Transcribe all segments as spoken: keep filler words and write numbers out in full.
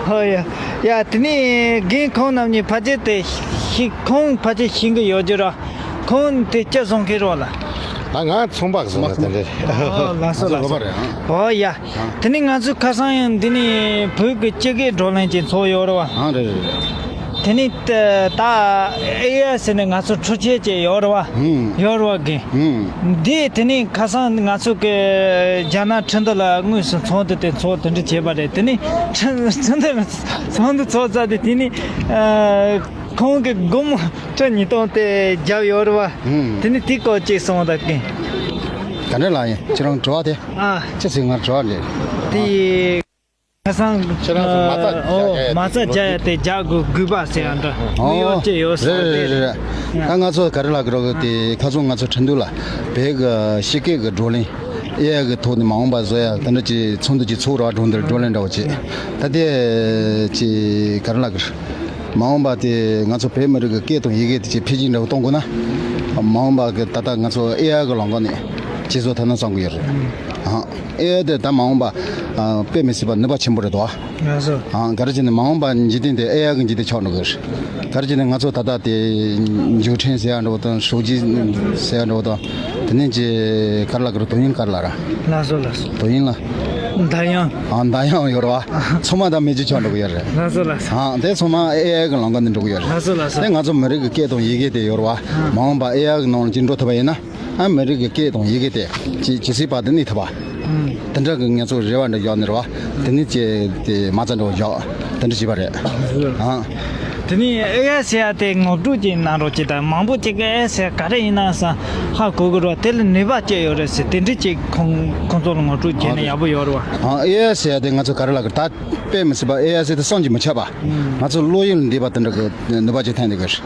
ཧོ་ཡ། ཡ་དེ་ནས་རྒན་ཁོང་རྣམ་གཉིས་ཕལ་ཆེར་དེ་ཤེས། ཁོང་ཕལ་ཆེར་ཤེས་ཀྱི་ཡོད་རྒྱུ་ར། ཁོང་དེ་ཅི་བཟོ་མཁན་རེད་ལ། ད་ང་ཚོང་པ་བཟོ་ཡ་དེ་འདྲ་རེད། ཨོ་ལགས་སོ་ལགས་སོ། ཨོ་ཡ། དེ་ནས་ང་ཚོའི་ཁ་སང་ཡང་འདི་ནས་བོད་ཀྱི་སྤྱི་སྒེར་བགྲོ་གླེང་ཅིག་ཚོགས་ཡོད་རེད་བ། ཨང་རེད་རེད་རེད། དེ་ནས་ད་ཨེ་ཨེ་ཟེར་ནས་ང་ཚོ་འཕྲུལ་ཆས་ཅིག་ཡོད་རེད་བ། ཨང་། ཡོད་རེད་བ་རྒན། ཨང་། འདི་དེ་ནས་ཁ་སང་ང་ཚོ་གི་རྒྱ་ནག་ཁྲིན་ཏུ་ལ་དངོས་སུ་ཚོགས་འདུ་དེ་ཚོགས་དེ་འདྲ་བྱས་པ་རེད། དེ་ནས་ཁྲིན་ཁྲིན་ཏུ་ཚོགས་འདུ་ཚོགས་ཚར་དེ་དེ་ནས་ཨ། ཁོང་གི་སྒོར་མོ་ཁྲི་ཉིས་སྟོང་དེ་བརྒྱབ་ཡོད་རེད་བ། ཨང་། དེ་ནས་དེ་སྐོར་ཅིག་གསུངས་དང་རྒན། ག་འདྲ་ལ་ཡིན་ཁྱེད་རང་དྲི་བ་དེ། ཨ། ཅི་ཟེར་ང་དྲི་བ་རེད། དེ། ཁ་སང་ཁྱེད་རང་ཚོ་མ་རྩ་ཨོ་རྒྱག་ཡ་མ་རྩ་དེ་རྒྱག་ཡ་དེ་རྒྱག་དགོས་དགོས་པ་ཟེར་ཡ་འདྲ་དངོས་ཡོད་ཅིག་ཡོད་ས་རེད་རེད་རེད། ད་ང་ཚོ་ག་རེ་ལབ་དགོས་རེད་དེ། ཁ་སང་ང་ཚོ་ཁྲིན་ཏུ་ལ་བོད་ཀྱི་སྤྱི་སྐད་ཀྱི་བགྲོ་གླེང་ཨེ་ཨེ་གི་ཐོག་ནས་མ་འོངས་པ་བཟོ་ཡ་དེ་འདྲ་ཅིག་ཚོགས་འདུ་ཅིག་ཚོགས་ར། བགྲོ་འདིར་བགྲོ་གླེང་འདྲ་བོ་ཅིག་ད་དེ་ཅིག་ག་རེ་ལབ་དགོས་རེད། མ་འོངས་པ་དེ་ང་ཚོ་བོད་མི་རིགས་ཀྱི་སྐད་དང་ཡི་གེ་དེ་ཅིག་འཕེལ་རྒྱས་འདྲ་བོ་གཏོང་དགོས་ན། མ་འོངས་པ་གི་ད་ལྟ་ང་ཚོ་ཨེ་ཨེ་གི་ལམ་ཁ་ནས་ཅིག་བཟོ་ཐུབ་ན་བསམ་གི་ཡོད་རེད། ཨང་། ཨེ་ཨེ་དེ་ད་མ་འོངས་པ་ཨ། དཔེ་མི་སྲིད་པ་ནུས་པ་ཆེན་པོ་རེད་དོ། ལགས་སོ། ཨང་། ག་རེ་བྱས་ནས་མ་འོངས་པ་འཇིག་རྟེན་དེ་ཨེ་ཨེ་གི་འཇིག་རྟེན་ཆགས་འགྲོ་གི་རེད། ག་རེ་བྱས་ནས་ང་ཚོ་ད་ལྟ་དེ་འགྱུར་ཕྲན་ཟེར་ཡ་འདྲ་བོ་དང་ཧྲོ་ཇི་ཟེར་ཡ་འདྲ་བོ་དང་། དེ་ནས་ཅིག་ག་རེ་ལབ་གི་རེད། དོ་དབྱིངས་ག་རེ་ལབ་ར། ལགས་སོ་ལགས་སོ། དོ་དབྱིངས་ལ། འདར་དབྱངས། ཨང་། འདར་དབྱངས་ཡོད་རེད་བ། ཚང་མ་ད་མེད་རྒྱུ་ཆགས་འགྲོ་གི་ཡོད་རེད། ལགས་སོ་ལགས་སོ། ཨང་། དེ་ཚང་མ་ཨེ་ཨེ་གི་ལམ་ཁ་ནས་འགྲོ་གི་ཡོད་རེད། ལགས་སོ་ལགས་སོ། དེ་ང་ཚོ་མི་རིགས་ཀྱི་སྐད་དང་ཡི་གེ་དེ་ཡོད་རེད་བ། ཨང་། མ་འོངས་པ་ཨེ་ཨེ་གི་ནང་ལ་ཅིག་འགྲོ་ཐུབ་པ་ཡིན་ན། ཨ། མི་རིགས་ཀྱི་སྐད་དང་ཡི་གེ་དེ་ཅི་ཇི་སྲིད་བར་དུ་གནས་ཐུབ་པ། ཨང་། དེ་འདྲ་གི་ང་ཚོ་རེ་བ་འདྲ་བཞག་ནས་རེད་བ། དེ་ནས་ཅི་དེ་མ་རྩ་འདྲ་བོ་བཞག་དེ་འདྲ་བྱས་པ་རེད། ཨང་། དེ་ནས་ཨེ་ཨེ་ཟེར་ཡ་དེ་ངོ་སྤྲོད་ཅིག་གནང་རོགས་གྱིས་དང་། མང་པོ་ཅིག་གིས་ཨེ་ཨེ་ཟེར་ག་རེ་ཡིན་ན་བསམ་ཧ་གོ་གི་རེད་བ། དེ་ལ་ནུས་པ་ཅི་ཡོད་རེད་ཟེར་དེ་འདྲ་ཅིག་ཁོང་ཁོང་ཚོ་ལ་ངོ་སྤྲོད་བྱས་ན་ཡག་པོ་ཡོད་རེད་བ། ཨང་། ཨེ་ཨེ་ཟེར་ཡ་དེ་ང་ཚོ་ག་རེ་ལབ་གི་རེད། ད་དཔེ་མི་སྲིད་པ་ཨེ་ཨེ་ཟེར་དེ་བསམ་གྱིས་མི་ཁྱབ་པ། ང་ཚོ་བློ་ཡུལ་ལ་འདས་པ་དེ་འདྲ་གི་ནུས་པ་ཅིག་ཐོན་བསྡད་གི་རེད།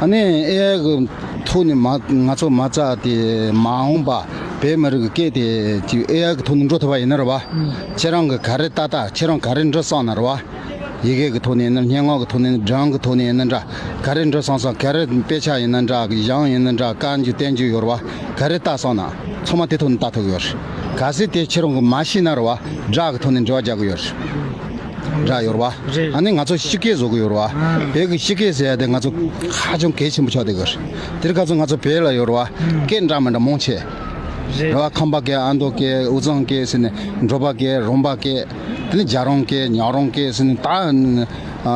ཨ་ནི་ཨེ་ཨེ་གི་ཐོག་ནས་མ་ང་ཚོ་མ་རྩ་དེ་མ་འོངས་པ་བོད་མི་རིགས་ཀྱི་སྐད་དེ་ཅིག་ཨེ་ཨེ་གི་ཐོག་ནས་འགྲོ་ཐུབ་པ་ཡིན་ན་རེད་བ། ཁྱེད་རང་གི་ག་རེ་ལྟ་ལྟ། ཁྱེད་རང་ག་རེ་འབྲི་བསམ་ན་རེད་བ། ཡི་གེ་གི་ཐོག་ནས་ཡིན་ན། སྙན་ངག་གི་ཐོག་ནས། སྒྲུང་གི་ཐོག་ནས་ཡིན་ན་འདྲ། ག་རེ་འབྲི་བསམ་བསམ། ག་རེ་དཔེ་ཆ་ཡིན་ན་འདྲ། གཞུང་ཡིན་ན་འདྲ། བཀའ་འགྱུར་བསྟན་འགྱུར་ཡོད་རེད་བ། ག་རེ་ལྟ་བསམ་ན་ཚང་མ་དེ་ཐོག་ནས་ལྟ་ཐུབ་ཀྱི་ཡོད་རེད། གལ་སྲིད་དེ་ཁྱེད་རང་གིས་མ་ཤེས་ན་རེད་བ། སྒྲ་གི་ཐོག་ནས་འབྲེལ་བ་རྒྱག་གི་ཡོད་རེད། སྒྲ་ཡོད་རེད་བ། རེད། ཨ་ནི་ང་ཚོ་སྤྱི་སྐད་བཟོ་གི་ཡོད་རེད་བ། ཨང་། བོད་ཀྱི་སྤྱི་སྐད་ཟེར་ཡ་དེ་ང་ཚོ་ཧ་ཅང་གལ་ཆེན་པོ་ཆགས་བསྡད་ཀྱི་རེད། དེར་ཁ་ཚོ་ང་ཚོ་བོད་ལ་ཡོད་རེད་བ། ཨང་། སྐད་འདྲ་མི་འདྲ་མང་ཆེ། རེད། རེད་བ། ཁམས་པ་སྐད། ཨ་མདོ་སྐད། དབུས་གཙང་སྐད་ཟེར་ནས། འབྲོག་པ་སྐད། རོང་པ་སྐད། དེ་ནས་རྒྱ་རོང་སྐད། ཉག་རོང་སྐད་ཟེར་ནས། ད་ཨ་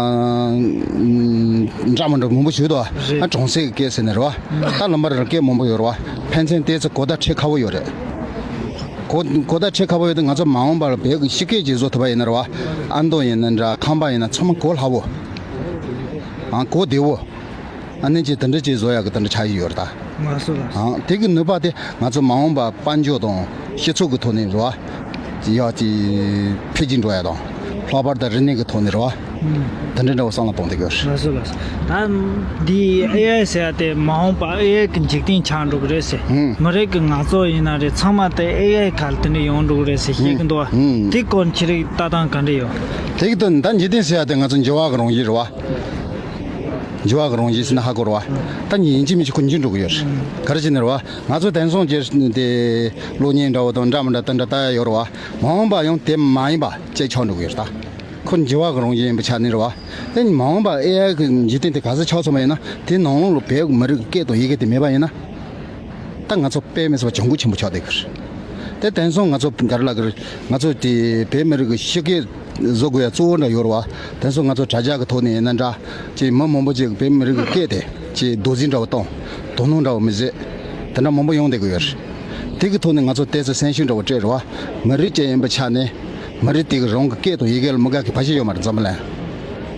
འདྲ་མི་འདྲ་མང་པོ་ཞིག་འདུག་རེད། ཨ། གྲོང་གསེབ་སྐད་ཟེར་ནས་རེད་བ། ཨང་། ད་ལམ་བར་སྐད་མང་པོ་ཡོད་རེད་བ། ཕན་ཚུན་ཏོག་ཙམ་གོ་བརྡ་འཕྲོད་ཁག་པོ་ཡོད་རེད། གོ་གོ་བརྡ་འཕྲོད་ཁག་པོ་ཡོད་དུས་ང་ཚོ་མ་འོངས་པར་བོད་ཀྱི་སྤྱི་སྐད་ཅིག་བཟོ་ཐུབ་པ་ཡིན་ན་རེད་བ། ཨ་མདོ་ཡིན་ན་འདྲ། ཁམས་པ་ཡིན་ན། ཚང་མ་གོ་སླ་བོ། ཨང་། གོ་བདེ་བོ། ཨ་ནི་ཅིག་དེ་འདྲ་ཅིག་བཟོ་ཡག་གི་དེ་འདྲ་ཆགས་ཀྱི་ཡོད་རེད་ད། ལགས་སོ་ལགས་སོ། ཨང་། དེ་གི་ནུས་པ་དེ་ང་ཚོ་མ་འོངས་པ་དཔལ་འབྱོར་དང་སྤྱི་ཚོགས་ཀྱི་ཐོག་ནས་རེད་བ། ཡག་ཅིག་འཕེལ་རྒྱས་འགྲོ་ཡ་དང་། ལྷག་པར་དུ་རིག་གནས་ཀྱི་ཐོག་ནས་རེད་བ། ཨང་། དེ་འདྲ་འདྲ་བོ་བསམ་བློ་གཏོང་བསྡད་ཀྱི་ཡོད་རེད། ལགས་སོ་ལགས་སོ། ད་འདི་ཨེ་ཨའི་ཟེར་ཡ་དེ་མ་འོངས་པ་ཨེ་ཨའི་གི་འཇིག་རྟེན་ཆགས་འགྲོ་གི་རེད་ཟེར། ཨང་། མི་རིགས་ཀྱི་ངལ་རྩོལ་ཡིན་ན་རེད། ཚང་མ་དེ་ཨེ་ཨའི་ཁ་ལ་དེ་འདྲ་ཡོང་འགྲོ་གི་རེད་ཟེར་བཤད་ཀྱི་འདུག་བ། ཨང་། དེ་སྐོར་ཁྱེད་རང་ལྟ་སྟངས་ག་འདྲ་ཡོད། དེ་གི་དོན་ད་འཇིག་རྟེན་ཟེར་ཡ་དེ་ང་ཚོ་འགྱུར་བ་གི་རང་བཞིན་རེད་བ། འགྱུར་བ་གི་རང་བཞིན་ཟེར་ན་ཧ་གོ་རེད་བ། ད་ཡིན་གཅིག་མིན་གཅིག་ཁོ་འགྱུར་འགྲོ་གི་ཡོད་རེད། ག་རེ་བྱས་ནས་རེད་བ། ང་ཚོ་དེང་སང་གི་དེ་གློག་བརྙན་འདྲ་བོ་དང་འདྲ་མི་འདྲ་དེ་འདྲ་ལྟ་ཡ་ཡོད་རེད་བ། མ་འོངས་པ་ཡང་དེ་མ་ཡིན་པ་ཅིག་ཆགས་འགྲོ་གི་ཡོད་རེད་ད། ཁོ་འགྱུར་བ་གི་རང་བཞིན་ཡིན་པའི་ཆ་ནས་རེད་བ། དེ་མ་འོངས་པ་ཨེ་ཨའི་གི་འཇིག་རྟེན་དེ་ག་ཚོད་ཆགས་ཚར་བ་ཡིན་ན། དེ་ནང་ལོགས་ལ་བོད་མི་རིགས་ཀྱི་སྐད་དང་ཡི་གེ་དེ་མེད་པ་ཡིན་ན། ད་ང་ཚོ་དཔེ་མི་སྲིད་པ་གྱོང་གུད་ཆེན་པོ་ཆགས་བསྡད་ཀྱི་རེད། དེ་དེང་སང་ང་ཚོ་ག་རེ་ལབ་ཀྱི་རེད། ང་ཚོ་དེ་བོད་མི་རིགས་ཀྱི་སྤྱི་སྐད་བཟོ་དགོས་ཡ་གཙོ་བོ་འདྲ་ཡོད་རེད་བ། དེང་སང་ང་ཚོ་དྲ་རྒྱ་གི་ཐོག་ནས་ཡིན་ན་འདྲ། ཅིག་མི་མང་པོ་ཅིག་བོད་མི་རིགས་ཀྱི་སྐད་དེ་ཅིག་རྡོག་རྫིས་འདྲ་བོ་བཏང་། དོ་སྣང་འདྲ་བོ་མི་བྱེད། དེ་འདྲ་མང་པོ་ཡོང་བསྡད་ཀྱི་ཡོད་རེད། དེ་གི་ཐོག་ནས་ང་ཚོ་ཏོག་ཙམ་སེམས་ཤུགས་འདྲ་བོ་སྤྲད་རེད་བ། མི་རིགས་གཅིག་ཡིན་པའི་ཆ་ནས། མི་རིགས་དེ་གི་རང་གི་སྐད་དང་ཡི་གེ་ལ་མི་དགའ་མཁན་ཕལ་ཆེར་ཡོད་མ་རེད། འཛམ་བུ་གླིང་།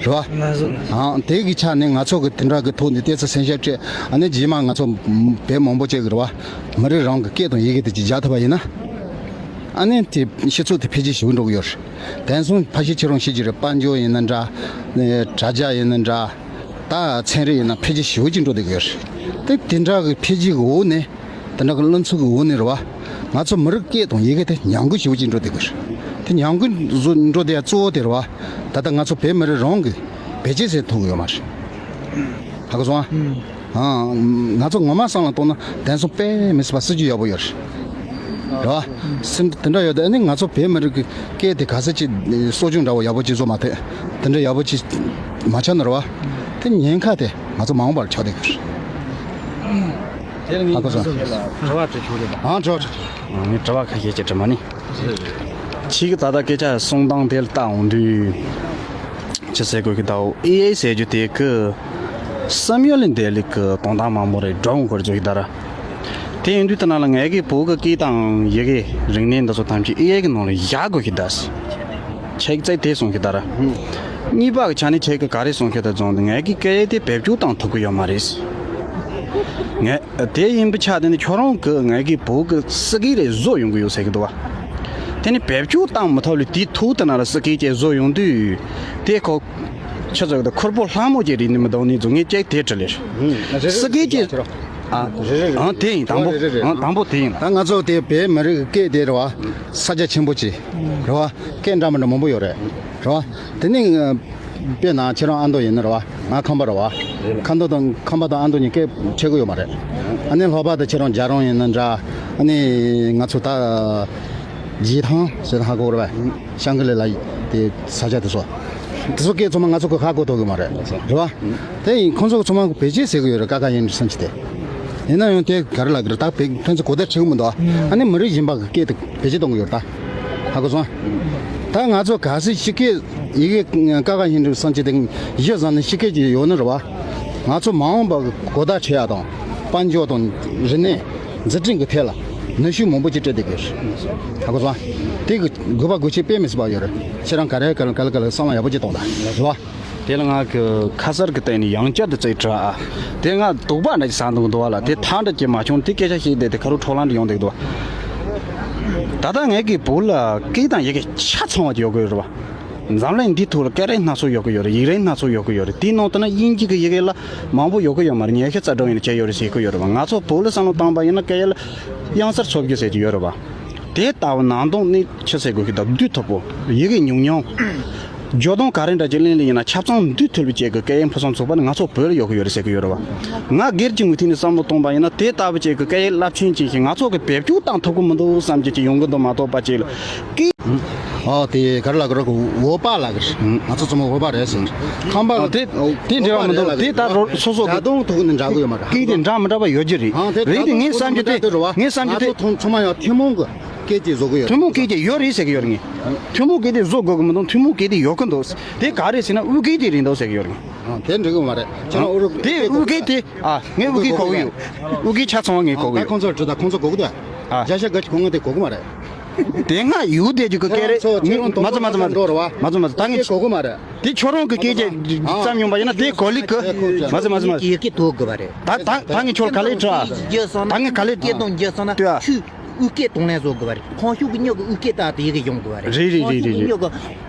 རེད་བ། ང་ཚོ། ཨང་། དེ་གི་ཆ་ནས་ང་ཚོ་གི་དེ་འདྲ་གི་ཐོག་ནས་ཏོག་ཙམ་སེམས་ཤུགས་སྤྲད། ཨ་ནི་རྗེས་མ་ང་ཚོ་བོད་མང་པོ་ཅིག་གི་རེད་བ། མི་རིགས་རང་གི་སྐད་དང་ཡི་གེ་དེ་ཅིག་རྒྱག་ཐུབ་པ་ཡིན་ན། ཨ་ནི་དེ་སྤྱི་ཚོགས་དེ་འཕེལ་རྒྱས་ཞེ་པོ་འགྲོ་གི་ཡོད་རེད། དེང་སང་ཕལ་ཆེར་ཁྱེད་རང་ཤེས་ཀྱི་རེད། དཔལ་འབྱོར་ཡིན་ན་འདྲ། དྲ་རྒྱ་ཡིན་ན་འདྲ། ད་ཚན་རིག་ཡིན་ན་འཕེལ་རྒྱས་ཞེ་པོ་ཅིག་འགྲོ་བསྡད་ཀྱི་ཡོད་རེད། དེ་དེ་འདྲ་གི་འཕེལ་རྒྱས་ཀྱི་འོག་ནས། དེ་འདྲ་གི་བློ་འཚབ་ཀྱི་འོག་ནས་རེད་བ། ང་ཚོ་མི་རིགས་སྐད་དང་ཡི་གེ་དེ་ཉམས་རྒུད་ཞེ་པོ་ཅིག་འགྲོ་བསྡད་ཀྱི་རེད། དེ་ཉམས་རྒུད་བཟོ་འགྲོ་བསྡད་ཡ་གཙོ་བོ་དེ་རེད་བ། ད་ལྟ་ང་ཚོ་བོད་མི་རིགས་རང་གི་བེད་སྤྱོད་བྱེད་ཐུབ་ཀྱི་ཡོད་མ་རེད། ཧ་གོ་སོང་ཨ། ཨང་། ང་ཚོ་ངོ་མ་བསམ་བློ་གཏོང་ན་དེང་སང་དཔེ་མི་སྲིད་པ་སྲིད་ཇུས་ཡག་པོ་ཡོད་རེད། རེད་བ། སེམས་དེ་འདྲ་ཡོད་དེ། ཨ་ནི་ང་ཚོ་བོད་མི་རིགས་ཀྱི་སྐད་དེ་ག་ཚོད་ཅིག་གསོ་སྐྱོང་འདྲ་བོ་ཡག་པོ་ཅིག་བཟོ་མ་ཐེ་དེ་འདྲ་ཡག་པོ་ཅིག་མ་ཆགས་ན་རེད་བ། དེ་ཉེན་ཁ་དེ་ང་ཚོ་མ་འོངས་པར་ཆགས་བསྡད་ཀྱི་རེད། ཨ་ཁོ་ཚོ། དྲི་བ་དྲི་ཆོག་རེད་པ། ཨང་། དྲི་བ་དྲི་ཆོག་ངས་དྲི་བ་ཁ་ཤས་ཅིག་དྲི་མ་ནི། ཁྱེད་ཀྱི་ད་ལྟ་སྐད་ཆ་གསུང་སྟངས་དེ་ལ་ལྟ་འོང་དུས། ཅི་ཟེར་དགོས་ཀྱི་འདུག་ཨེ་ཨའི་ཟེར་རྒྱུ་དེ་གི་བསམ་ཡུལ་ལས་འདས་ལི་གི་དོན་དག་མང་པོ་རེད། འགྲོ་འོང་སྐོར་བརྗོད་ཀྱི་ད་ར། དེ་ཡིན་དུས་ད་ན་ལ་ངའི་གི་བོད་གི་སྐད་དང་ཡི་གེ་རིག་གནས་འདི་ཚོ་ཐམས་ཅད་ཨེ་ཨའི་གི་ནང་ལ་བཞག་དགོས་ཀྱི་འདུག་ཁྱེད་ཀྱིས་དེ་གསུང་གི་ད་ར། གཉིས་པ་གི་ཆ་ནས་ཁྱེད་ཀྱིས་ག་རེ་གསུང་གི་འདུག་བྱུང་དུས། ངའི་གི་སྐད་དེ་བེད་སྤྱོད་བཏང་ཐུབ་ཀྱི་ཡོད་མ་རེད། ངས་དེ་ཡིན་པའི་ཆ་དེ་ནི་ཁྱོད་རང་གི་ངའི་གི་བོད་གི་སྐད་རེ་བཟོ་ཡོང་གི་ཡོད་ཟེར་གི་འདུག་བ། དེ་ནི་བེད་སྤྱོད་བཏང་མི་ཐུབ་ལ་དེའི་ཐོག་དེ་ན་ལ་སྐད་ཅིག་བཟོ་ཡོང་དུས། དེ་ཁོ་ཆ་ཚང་གི་ཁུར་པོ་ལྷ་མོ་ཅིག་རེད་ནི་མི་འདུག་ནི་བཟོ་ངས་ཅིག་དེ་དྲིས་ལེ། སྐད་ཅིག་ཨ། ཨང་། དེ་ཡིན། དང་པོ། རེད་རེད་རེད། ཨང་། དང་པོ་དེ་ཡིན། ད་ང་ཚོ་དེ་བོད་མི་རིགས་སྐད་དེ་རེད་བ། ས་ཆ་ཆེན་པོ་ཅིག་རེད་བ། སྐད་འདྲ་མི་འདྲ་མང་པོ་ཡོད་རེད། རེད་བ། དེ་ནི་དཔེར་ན་ཁྱེད་རང་ཨ་མདོ་ཡིན་ན་རེད་བ། ང་ཁམས་པ་རེད་བ། ཁམས་པ་དང་ཁམས་པ་དང་ཨ་མདོ་གཉིས་སྐད་ཁྱད་གི་ཡོད་མ་རེད། ཨ་ནི་ལྷོ་པ་དང་ཁྱེད་རང་རྒྱལ་རོང་ཡིན་ན་འདྲ། ཨ་ནི་ང་ཚོ་ད་རྗེས་ཐང་ཟེར་ན་ཧ་གོ་རེད་བ། ཤང་ཀི་ལི་ལ་དེ་ས་ཆ་དེ་ཚོ། དེ་ཚོ་སྐད་ཚང་མ་ང་ཚོ་གི་ཧ་གོ་ཐུབ་གི་མ་རེད། རེད་བ། དེ་ཡིན། ཁོང་ཚོ་ཚང་མ་བེད་སྤྱོད་བྱེད་གི་ཡོད་རེད། ཀ་ཁ་ཡིན་བསམ་གྱི་དེ། ཡིན་ན་ཡང་དེ་ག་རེ་ལབ་གི་རེད། ད་བེད་ཕན་ཚུན་གོ་བརྡ་འཕྲོད་གི་མི་འདུག་ཨ་ནི་མི་རིགས་གཞན་པ་གི་སྐད་དེ་བེད་སྤྱོད་གཏོང་གི་ཡོད་རེད་ད། ཧ་གོ་སོང་། ད་ང་ཚོ་གལ་སྲིད་ཕྱི་སྐད་ཡི་གེ་ཀ་ཁ་ཡིན་བསམ་གྱི་དེ་གཞི་བཟུང་ནས་ཕྱི་སྐད་ཅིག་ཡོད་ན་རེད་བ། ང་ཚོ་མ་འོངས་པ་གི་གོ་བརྡ་འཕྲོད་ཡ་དང་། དཔལ་འབྱོར་དང་རིག་གནས་འཛུགས་སྐྲུན་གི་ཐད་ལ་ནུས་ཤུགས་མང་པོ་ཅིག་སྤྲད་བསྡད་ཀྱི་རེད། ཧ་གོ་སོང་། དེ་གི་དགོས་པ་དགོས་ཆེད་དཔེ་མི་སྲིད་པ་ཡོད་རེད། ཁྱེད་རང་ག་རེ་ག་ལ་ག་ལ་ག་ལ་བསམ་བློ་ཡག་པོ་ཅིག་གཏོང་ད། རེད་བ། དེ་ལ་ང་གི་ཁ་གསར་གི་སྟེང་ནས་ཡང་བསྐྱར་དུ་བརྩད་དྲ། དེ་ང་དོགས་པ་འདྲ་ཞིག་ཟ་འདུག་འདུག་བ་ལ། དེ་ཐག་འདྲ་ཅིག་མ་བྱུང་། དེ་སྐད་ཆ་བཤད་བསྡད་དེ་ཁ་རུ་འཕྲོ་ལངས་འདྲ་ཡོང་བསྡད་འདུག་ད་ལྟ་ངས་གི་བོད་ལ་སྐད་དང་ཡི་གེ་ཆ་ཚང་བ་ཡོད་དགོས་རེད་བ། འཛམ་གླིང་འདིའི་ཐོག་ལ་སྐད་རིགས་སྣ་ཚོགས་ཡོད་གི་ཡོད་རེད། ཡིག་རིགས་སྣ་ཚོགས་ཡོད་གི་ཡོད་རེད། དེའི་ནང་དུ་ན་དབྱིན་ཇི་གི་ཡི་གེ་ལ་མང་པོ་ཡོད་གི་ཡོད་མ་རེད། ཉི་ཤུ་རྩ་དྲུག་ཡིན་ན་བྱས་ཡོད་རེད་ཟེར་གི་ཡོད་རེད་བ། ང་ཚོ་བོད་ལ་བསམ་བློ་བཏང་པ་ཡིན་ན་སྐད་ཡིག་ལ་གཡང་སར་འཚོ་བཞིན་ཟེར་གྱི་ཡོད་རེད་བ། དེ་ལྟ་བུ་ནང་དོན་ནི་ཆི་ཟེར་དགོས་ཀྱི་འདུག་བསྡུ་ཐུབ་པོ། ཡི་གེ་ཉུང་ཉུང་། སྦྱོར་སྡོམ་ག་རེ་འདྲ་ཅིག་ལེན་ལེ་ཡིན་ན་ཆ་ཚང་འདུས་ཐུབ་པའི་ཅིག་གི་སྐད་ཡིག་ཕུན་སུམ་ཚོགས་པ་ནི་ང་ཚོ་བོད་ལ་ཡོད་གི་ཡོད་རེད་ཟེར་གི་ཡོད་རེད་བ། ང་སྒེར་གྱི་ངོས་ཐད་ནས་བསམ་བློ་གཏོང་པ་ཡིན་ན་དེ་ལྟ་བུ་ཅིག་གི་སྐད་ཡིག་རླབས་ཆེན་ཅིག་ཞིག་ང་ཚོ་གི་བེད་སྤྱོད་བཏང་ཐུབ་གི་མི་འདུག་བསམ་གྱི་ཅིག་ཡོང་གི་འདུག་མ་གཏོགས་པ་ཅིག་ལ་སྐད། ཨོ་དེ་ག་རེ་ལབ་གི་རེད་གོ། བོད་པ་ལབ་གི་རེད། ང་ཚོ་ཚང་མ་བོད་པ་རེད་ཟེར། ཁམས་པ། ཨོ་དེ་དེ་འབྲེལ་བ་མི་འདུག་དེ་ད་རོ་སོ་སོ་གི་སྒྲ་གདངས་ཐོག་ནས་འདྲ་གི་ཡོད་མ་རེད། སྐད་དེ་འདྲ་མི་འདྲ་བ་ཡོད་ཀྱི་རེད། ཨང་། དེ་རེད་དེ་ངས་བསམ་གྱི་དེ་ངས་བསམ་གྱི་དེ་ང་ཚོ་ཚང་མ་ཡང་ཐུན་མོང་གི་སྐད་ཅིག་བཟོ་གི་ཡོད། ཐུན་མོང་སྐད་ཅིག་ཡོད་རེད་ཟེར་གི་ཡོད་རེད། ངས་ཐུན་མོང་སྐད་དེ་བཟོ་དགོས་གི་མི་འདུག་ཐུན་མོང་སྐད་དེ་ཡོད་གི་འདུག་དེ་ག་རེ་ཟེར་ན་དབུས་སྐད་དེ་རེད་འདུག་ཟེར་གི་ཡོད་རེད། ཨང་། དེ་འགྲིག་གི་མ་རེད། ཁྱེད་རང་ཨུ་རུ་དེ་དབུས་སྐད་དེ། ཨ། ངས་དབུས་སྐད་གོ་གི་ཡོད། དབུས་སྐད་ཆ་ཚང་བ་ངས་གོ་གི་ཡོད། ཁོང་ཚོར་དྲིས་ད། ཁོང་ཚོ་གོ་གི་འདུག་ཨ། བརྒྱ་ཆ་བརྒྱ་ཁོང་ཚོ་དེ་གོ་གི་མ་རེད། དེ་སྔ་ཡོད་བསྡད་རྒྱུ་གི་སྐད་རེད། ཁྱེད་རང་ཚོ་ཁྱེད་རང་མ་ཚོ་མ་ཚོ་མ་ཚོ་འགྲོ་རེད་བ། མ་ཚོ་མ་ཚོ་ད་ངས་གོ་གི་མ་རེད། དེ་ཁྱོད་རང་གི་སྐད་ཆ་བརྩམས་ཡོང་པ་ཡིན་ན་དེ་གོ་ལི་གི། མ་ཚོ་མ་ཚོ་མ་ཚོ། ཡི་གེ་འདོགས་དགོས་པ་རེད། ད་ད་ད་ངས་ཁྱོད་ག་ལེ་དྲ། ད་ངས་ག་ལེ། སྐད་གདངས་འགྱུར་སོང་ན། ལྟོས་ཨ། ཆུ་དབུས་སྐད་གཏོང་ལེན་བཟོ་དགོས་པ་རེད། ཁོང་ཕྱོགས་ཀྱི་མྱི་གི་དབུས་སྐད་ལྟར་དུ་ཡི་གེ་ཡོང་དགོས་པ་རེད། རེད་རེད་རེད་རེད་རེད། ཁོང་ཕྱོགས་ཀྱི་མྱི་གི་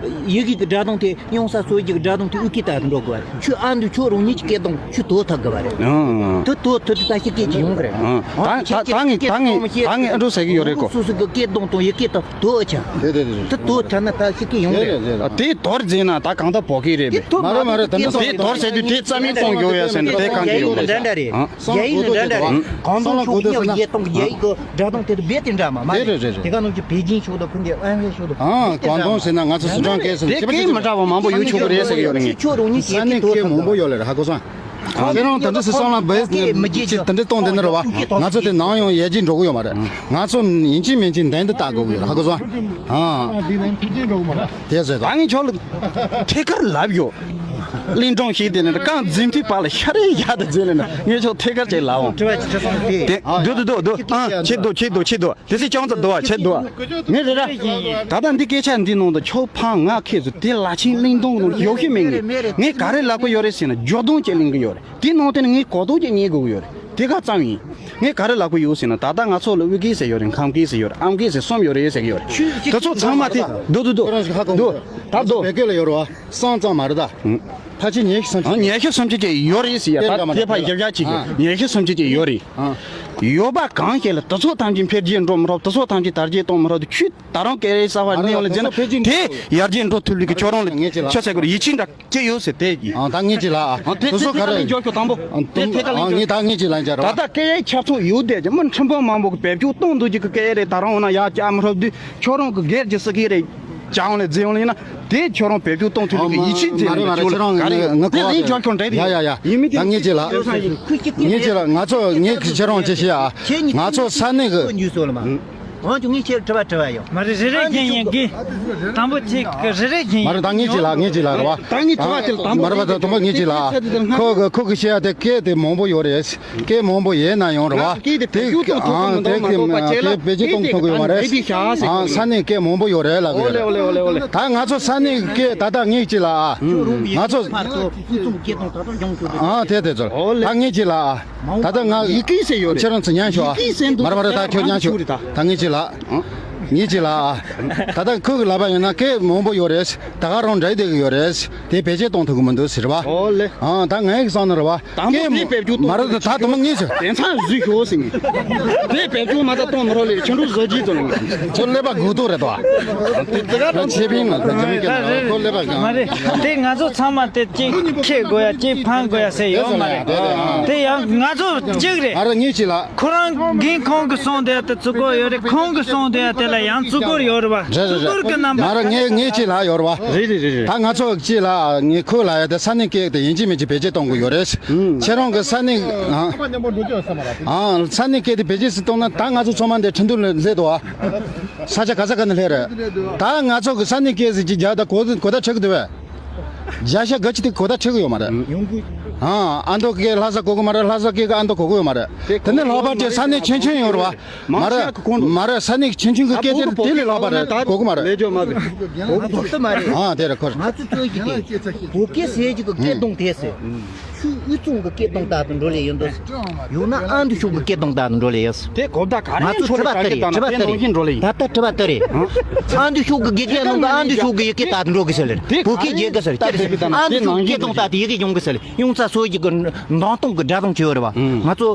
ཡི་གེ་གི་སྒྲ་གདངས་དེ། ཡོང་ས་སོ་ཡི་གི་སྒྲ་གདངས་དེ་དབུས་སྐད་ལྟར་དུ་འགྲོ་དགོས་པ་རེད། ཁྱོད་ཨ་འདུག་ཁྱོད་རང་ཉིད་ཀྱི་སྐད་གདངས་ཁྱོད་དོ་ཐག་དགོས་པ་རེད། ཨང་། དེ་དོ་ཐག་དུས་ད་ཕྱི་སྐད་ཅིག་ཡོང་གི་རེད། ཨང་། ཨང་། ད་ད་ད་ངས་ད་ངས་ད་ངས་ཨ་འགྲོ་ཟེར་གི་ཡོད་རེད་གོ། སོ་སོ་གི་སྐད་གདངས་དང་ཡི་གེ་དང་དོ་ཨ་ཆ། རེད་རེད་རེད། དེ་དོ་ཐག་ན་ད་ཕྱི་སྐད་ཡོང་གི་རེད། དེ་དོར་རྫས་ན་ད་གང་ལྟར་བོད་སྐད་རེད་པས། མ་རེད་མ་རེད། དེ་འདྲ་སོང་དེ་དོར་ཟེར་དུས་དེ་རྩ་མེད་གཏོང་རྒྱུ་ཡོད་ཟེར་ནས་དེ་གང་གི་ཡོད་རེད། འདྲ་འདྲ་རེད། ཨང་། ཡ་ཡིག་ནི་འདྲ་འདྲ་རེད། ཨང་། གང་དུང་ཕྱོགས་ཀྱི་མྱི་ཡི་གདངས་ཀྱི་ཡ་ཡིག་གི་སྒྲ་གདངས་དེ་དང་རྦད་དེ་འདྲ་མ་མ་རེད། རེད་རེད་རེད། དེ་ག་ནང་གི་པེ་ཅིན་ཕྱོགས་དང་ཁུན་ཏེ་ཨན་ཧུའེ་ཕྱོགས་དང་། ཨང་། ཀུན་ཏེ་ཀོང་ཏུང་ཟེར་ན་ང་ཚོ་སི་ཁྲོན་སྐད་ཟེར་ན་དེ་ཁྱད་པར་ཅན་སྐད་མི་འདྲ་བ་མང་པོ་ཡོད་ཆོག་གི་རེད་ཟེར་གི་ཡོད་རེད། ངས་ཁྱོད་རང་ཉིད་ས་གནས་སྐད་མང་པོ་ཡོད་ལེ་རེད། ཧ་གོ་སོང་། ཁྱེད་རང་དེ་འདྲ་སེ་བསམ་བློ་བས་དེ་འདྲ་གཏོང་དེ་ནི་རེད་བ། ང་ཚོ་དེ་ནང་ཡང་ཡར་རྒྱས་འགྲོ་གི་ཡོད་མ་རེད། ང་ཚོ་ཡིན་གཅིག་མིན་གཅིག་འདན་དུ་བལྟ་དགོས་ཀྱི་རེད། ཧ་གོ་སོང་། ཨང་། དེ་ཟེར་ད། ད་ངས་ཁྱོད་ལ་ཐད་ཀར་ལབ་ཡོད། གླིང་སྒྲུང་ཞིག་དེ་ནི་རྐང་འཛིན་མཐུད་པ་ལ་ཤ་རེ་ཡག་ཏུ་མཛད་ལེ་ན་ངས་ཁྱོད་ཐད་ཀར་ཅིག་ལབ་འོང་། དྲི་བ་ཅིག་དྲི་སོང་སྟེ། དེ་འདུག་འདུག་འདུག་འདུག་ཨང་། ཆེ་འདུག་ཆེ་འདུག་ཆེ་འདུག་དེ་སྲིད་ཅང་ཙམ་འདུག་བ། ཆེ་འདུག་ངས་རེ་རེ། ད་ལྟ་འདི་སྐད་ཆ་འདི་ནང་དུ་ཁྱོད་ཕ་ང་ཁྱེད་ཚོ་དེ་ལ་ཆེན་གླིང་སྒྲུང་ཡོད་ཤེས་མེད། ངས་ངས་ག་རེ་ལབ་གི་ཡོད་རེད་ཟེར་ན་སྦྱོར་སྒྲོམ་ཅིག་ལེན་གི་ཡོད་རེད། དེ་ནང་དེ་ནི་ངས་གོ་རྟོགས་ཅིག་རྙེད་དགོས་ཀྱི་ཡོད་རེད། དེ་ག་ཙམ་ཡིན། ངས་ག་རེ་ལབ་གི་ཡོད་ཟེར་ན་ད་ལྟ་ང་ཚོ་ལ་དབུས་སྐད་ཟེར་ཡོད་རེད། ཁམས་སྐད་ཟེར་ཡོད་རེད། ཨམ་སྐད་ཟེར་གསུམ་ཡོད་རེད་ཟེར་གི་ཡོད་རེད། དེ་ཚོ་ཚང་མ་དེ་འདུག་འདུག་འདུག་ཁྱོད་རང་ཞིག་ཧ་གོ་གི་འདུག་ད་དོ། བོད་སྐད་ལ་ཡོད་རེད་བ། སང་ཙང་མ་རེད་ད། ཕལ་ཆེར་ཉི་ཤུ་སུམ་ཅུ། ཨ། ཉི་ཤུ་སུམ་ཅུ་ཅིག་ཡོད་རེད་ཟེར་ཡ། ད་དེ་ཕར་ཞིབ་ཆ་བྱེད་ཀྱི། ཉི་ཤུ་སུམ་ཅུ་ཅིག་ཡོད་རེད། ཡོད་པ་གང་ཞིག་ལ་དུས་ཚོད་ཐམས་ཅད་འཕེལ་རྒྱས་འགྲོ་མི་རུང་། དུས་ཚོད་ཐམས་ཅད་དར་རྒྱས་གཏོང་མི་རུང་། དུས་ད་རུང་སྐད་ཡིག་གསར་བ་སྣེ་ཡོང་ལ་འཛིན་ན་དེ་ཡར་རྒྱས་འགྲོ་ཐུབ་ལུགས་ཀྱི་ཁྱོད་རང་ལ་ཆ་བཞག་དགོས་རེད། ཡིད་ཆེས་འདྲ་སྐྱེ་ཡོད་ཟེར་དེ་གི། ཨ། ད་ངས་ཅིག་ལ། ཨ། དེ་དེ་ཚོ་ག་རེ། འཇོག་ཁྱོད་དང་པོ། དེ་ཐད་ཀ་ལ། ཨ། ངས་ད་ངས་ཅིག་ལ་འཇོག་ར། ད་ལྟ་སྐད་ཡིག་ཁྱབ་ཚུགས་ཡོད་དེ་ཀྱི་མི་ཁྲིམས་དཔོན་མང་པོ་གི་བེད་སྤྱོད་གཏོང་འདུག་ཀྱི་སྐད་ཡིག་རེད། ད་རུང་ན་ཡར་བསྐྱར་མི་ཐུབ་དུས་ཁྱོད་རང་གི་སྒེར་གྱི་སྲིད་སྐད་རེད། བྱ་འོང་ལས་རྫི་ཡོང་ལས་ན་དེ་ཁྱོད་རང་བེད་སྤྱོད་གཏོང་ཐུབ་ལུགས་ཀྱི་ཡིད་ཆེས་འཛིན་ལ་ཁྱོད་ལ་ག་རེ། དེ་ལན་འཇོག་ཁྱོད་འདྲ་རེད། ཡ་ཡ་ཡ། ཡིན་མིན་དེ། ད་ངས་ཅིག་ལ། ངས་ཅིག་ལ། ང་ཚོ་ངས་ཁྱེད་རང་ཅིག་བཤད་ཨ། ང་ཚོ་ས་གནས་ཀྱི། ང་ཚོ་ངས་ཁྱེད་དྲི་བ་དྲི་བ་ཡོད། མ་རེད། རེ་རེ་བཞིན་ཡིན་གི། དང་པོ་ཅིག་རེ་རེ་བཞིན་ཡིན། མ་རེད། ད་ངས་ཅིག་ལ། ངས་ཅིག་ལ་རེད་བ། ད་ངས་དྲི་བ་དེ་ལ་དང་པོ། མ་རེད་བ། ད་དང་པོ་ངས་ཅིག་ལ། ཁོ་གི་ཁོ་གི་བཤད་ཡ་དེ་སྐད་དེ་མང་པོ་ཡོད་རེད། སྐད་མང་པོ་ཡོད་ན་ཡང་རེད་བ། སྐད་དེ་བེད་སྤྱོད་གཏོང་ཐུབ་ཀྱི་མི་འདུག་མ་གཏོགས་པ་ཁྱེད་ལ་སྐད་དེ་བེད་སྤྱོད་གཏོང་ཐུབ་ཀྱི་ཡོད་མ་རེད། ཨ། ས་གནས་སྐད་མང་པོ་ཡོད་རེད་ལབ་ཀྱི་ཡོད་རེད། ད་ང་ཚོ་ས་གནས་སྐད་ད་ལྟ་ངས་ཅིག་ལ་ཨ། ང་ཚོ། ཨ། དེ་དེ་ཚོ། ད་ངས་ཅིག་ལ་ཨ། ད་ལྟ་ང་། ཡི་གེ་ཟེར་ཡོད་རེད། ཁྱེད་རང་ཚོ་ཉན་ཤོག་ཨ། མ་རེད་མ་རེད། ད་ཁྱོད་ཉན་ཤོག། ད་ངས་ཅིག་ལ། ངས་ཅིག་ལ་ཨ། ད་ལྟ་ཁོ་གི་ལབ་པ་ཡིན་ན་སྐད་མང་པོ་ཡོད་རེད། ད་ག་རང་འདྲ་བསྡད་ཀྱི་ཡོད་རེད། དེ་བེད་སྤྱོད་གཏོང་ཐུབ་ཀྱི་མི་འདུག་ཟེར་བ། ཨ། ད་ངའི་བསམ་ན་རེད་བ། དང་པོ་དེ་བེད་སྤྱོད་གཏོང་། མ་རེད། ད་དུང་ངས་ཟེར། དེང་སང་བཟོས་ཤོག་ཟེར་ངས། དེ་བེད་སྤྱོད་མ་ད་གཏོང་མི་རོགས་ལས་ཁྱོད་འགྲོ་བཟོ་རྒྱུ་ཚོ་ལ། ཁྱོད་ཀླད་པ་སྒུག་ཐུབ་རེད་དོ། དེ་ད་ཆེ་ཕིང་ལ་ད་ཇམ་ཀེ་ལ་ཁོ་ཀླད་པ་སྒང་། མ་རེད། དེ་ང་ཚོ་ཚང་མ་དེ་གཅིག་ཁེ་དགོས་ཡ། གཅིག་ཕན་དགོས་ཡ་ཟེར་ཡོད་མ་རེད། དེ་ཡང་ང་ཚོ་གཅིག་རེད། ཨ་ར་ངས་ཅིག་ལ། ཁོ་རང་གིས་ཁོང་གི་གསུང་དེ་ད་བརྩི་བཀུར་ཡོད་རེད། ཁོང་གིས་གསུང་དེ་དེ་ལ་ཡང་བརྩི་བཀུར་ཡོད་རེད་བ། རེད་རེད་རེད། བརྩི་བཀུར་གྱི་རྣམ་པ། མ་རེད། ངས་ངས་ཅིག་ལ་ཡོད་རེད་བ། རེད་རེད་རེད་རེད། ད་ང་ཚོ་ཅིག་ལ་ངས་ཁོ་ལ་ཡ་དེ་ས་གནས་སྐད་དེ་ཡིན་གཅིག་མིན་གཅིག་བེད་སྤྱོད་གཏོང་དགོས་ཡོད་རེད། ཁྱེད་རང་གི་ས་གནས། ཨ། ཨ། ས་གནས་སྐད་དེ་བེད་སྤྱོད་ཅིག་གཏོང་ན་ད་ང་ཚོ་ཚང་མ་འདི་ཁྲིན་ཏུའུ་ལ་སླེབས་འདུག་ཨ། ས་ཆ་ག་ས་ག་ནས་སླེབས་རེད། ད་ང་ཚོ་གི་ས་གནས་སྐད་ཟེར་གྱི་རྒྱ་ད་གོ་གོ་ད་ཁྲིད་གི་འདུག་བས། རྒྱ་ཤ་ག་ཅི་དེ་གོ་ད་ཁྲིད་གི་ཡོད་མ་རེད། ཨ། ཨ་མདོ་སྐད་ལྷ་ས་གོ་གི་མ་རེད། ལྷ་ས་སྐད་གི་ཨ་མདོ་གོ་གི་ཡོད་མ་རེད། དེ་ནས་ལྷག་པར་དུ་ས་གནས་ཆུང་ཆུང་ཡོད་རེད་བ། མ་རེད། མ་རེད། ས་གནས་ཆུང་ཆུང་གི་སྐད་དེ་དེ་ལས་ལྷག་པ་རེད། གོ་གི་མ་རེད། ལས་སྦྱོར་མ་རེད། གོ་གི་མ་རེད། ཨ། དེ་རེད། ཁོ་རེད། ང་ཚོ་ཚོས་ཀྱི་དེ་བོད་སྐད་ཟེར་གྱི་གི་སྐད་གདངས་དེ་ཟེར། ཆུ་དབུས་གཙང་གི་སྐད་གདངས་ལྟར་དུ་འགྲོ་ལེ་ཡོད་འདུག་ཡང་ན་ཨ་མདོ་ཕྱོགས་ཀྱི་སྐད་གདངས་ལྟར་དུ་འགྲོ་ལེ་ཡོད། དེ་གོ་བརྡ་ག་རེ། ང་ཚོ་འཕྲོ་དྲི་བ་རེ་དེ་རེད། དྲི་བ་དེ་རེད། ད་ལྟ་དྲི་བ་དེ་རེད། ཨ་མདོ་ཕྱོགས་ཀྱི་དགེ་རྒན་ནང་གི་ཨ་མདོ་ཕྱོགས་ཀྱི་ཡི་གེ་ལྟར་དུ་འགྲོ་གི་ཟེར་ལེ། བོད་སྐད་རྒྱལ་གི་ཟེར་ལེ། ཨ་མདོ་ཕྱོགས་ཀྱི་སྐད་གདངས་ལྟར་དུ་ཡི་གེ་ཡོང་གི་ཟེར་ལེ། ཡོང་ས་སོ་ཡི་གི་མདང་སྟོང་གི་སྒྲ་གདངས་ཆེ་བ་རེད་བ། ང་ཚོ་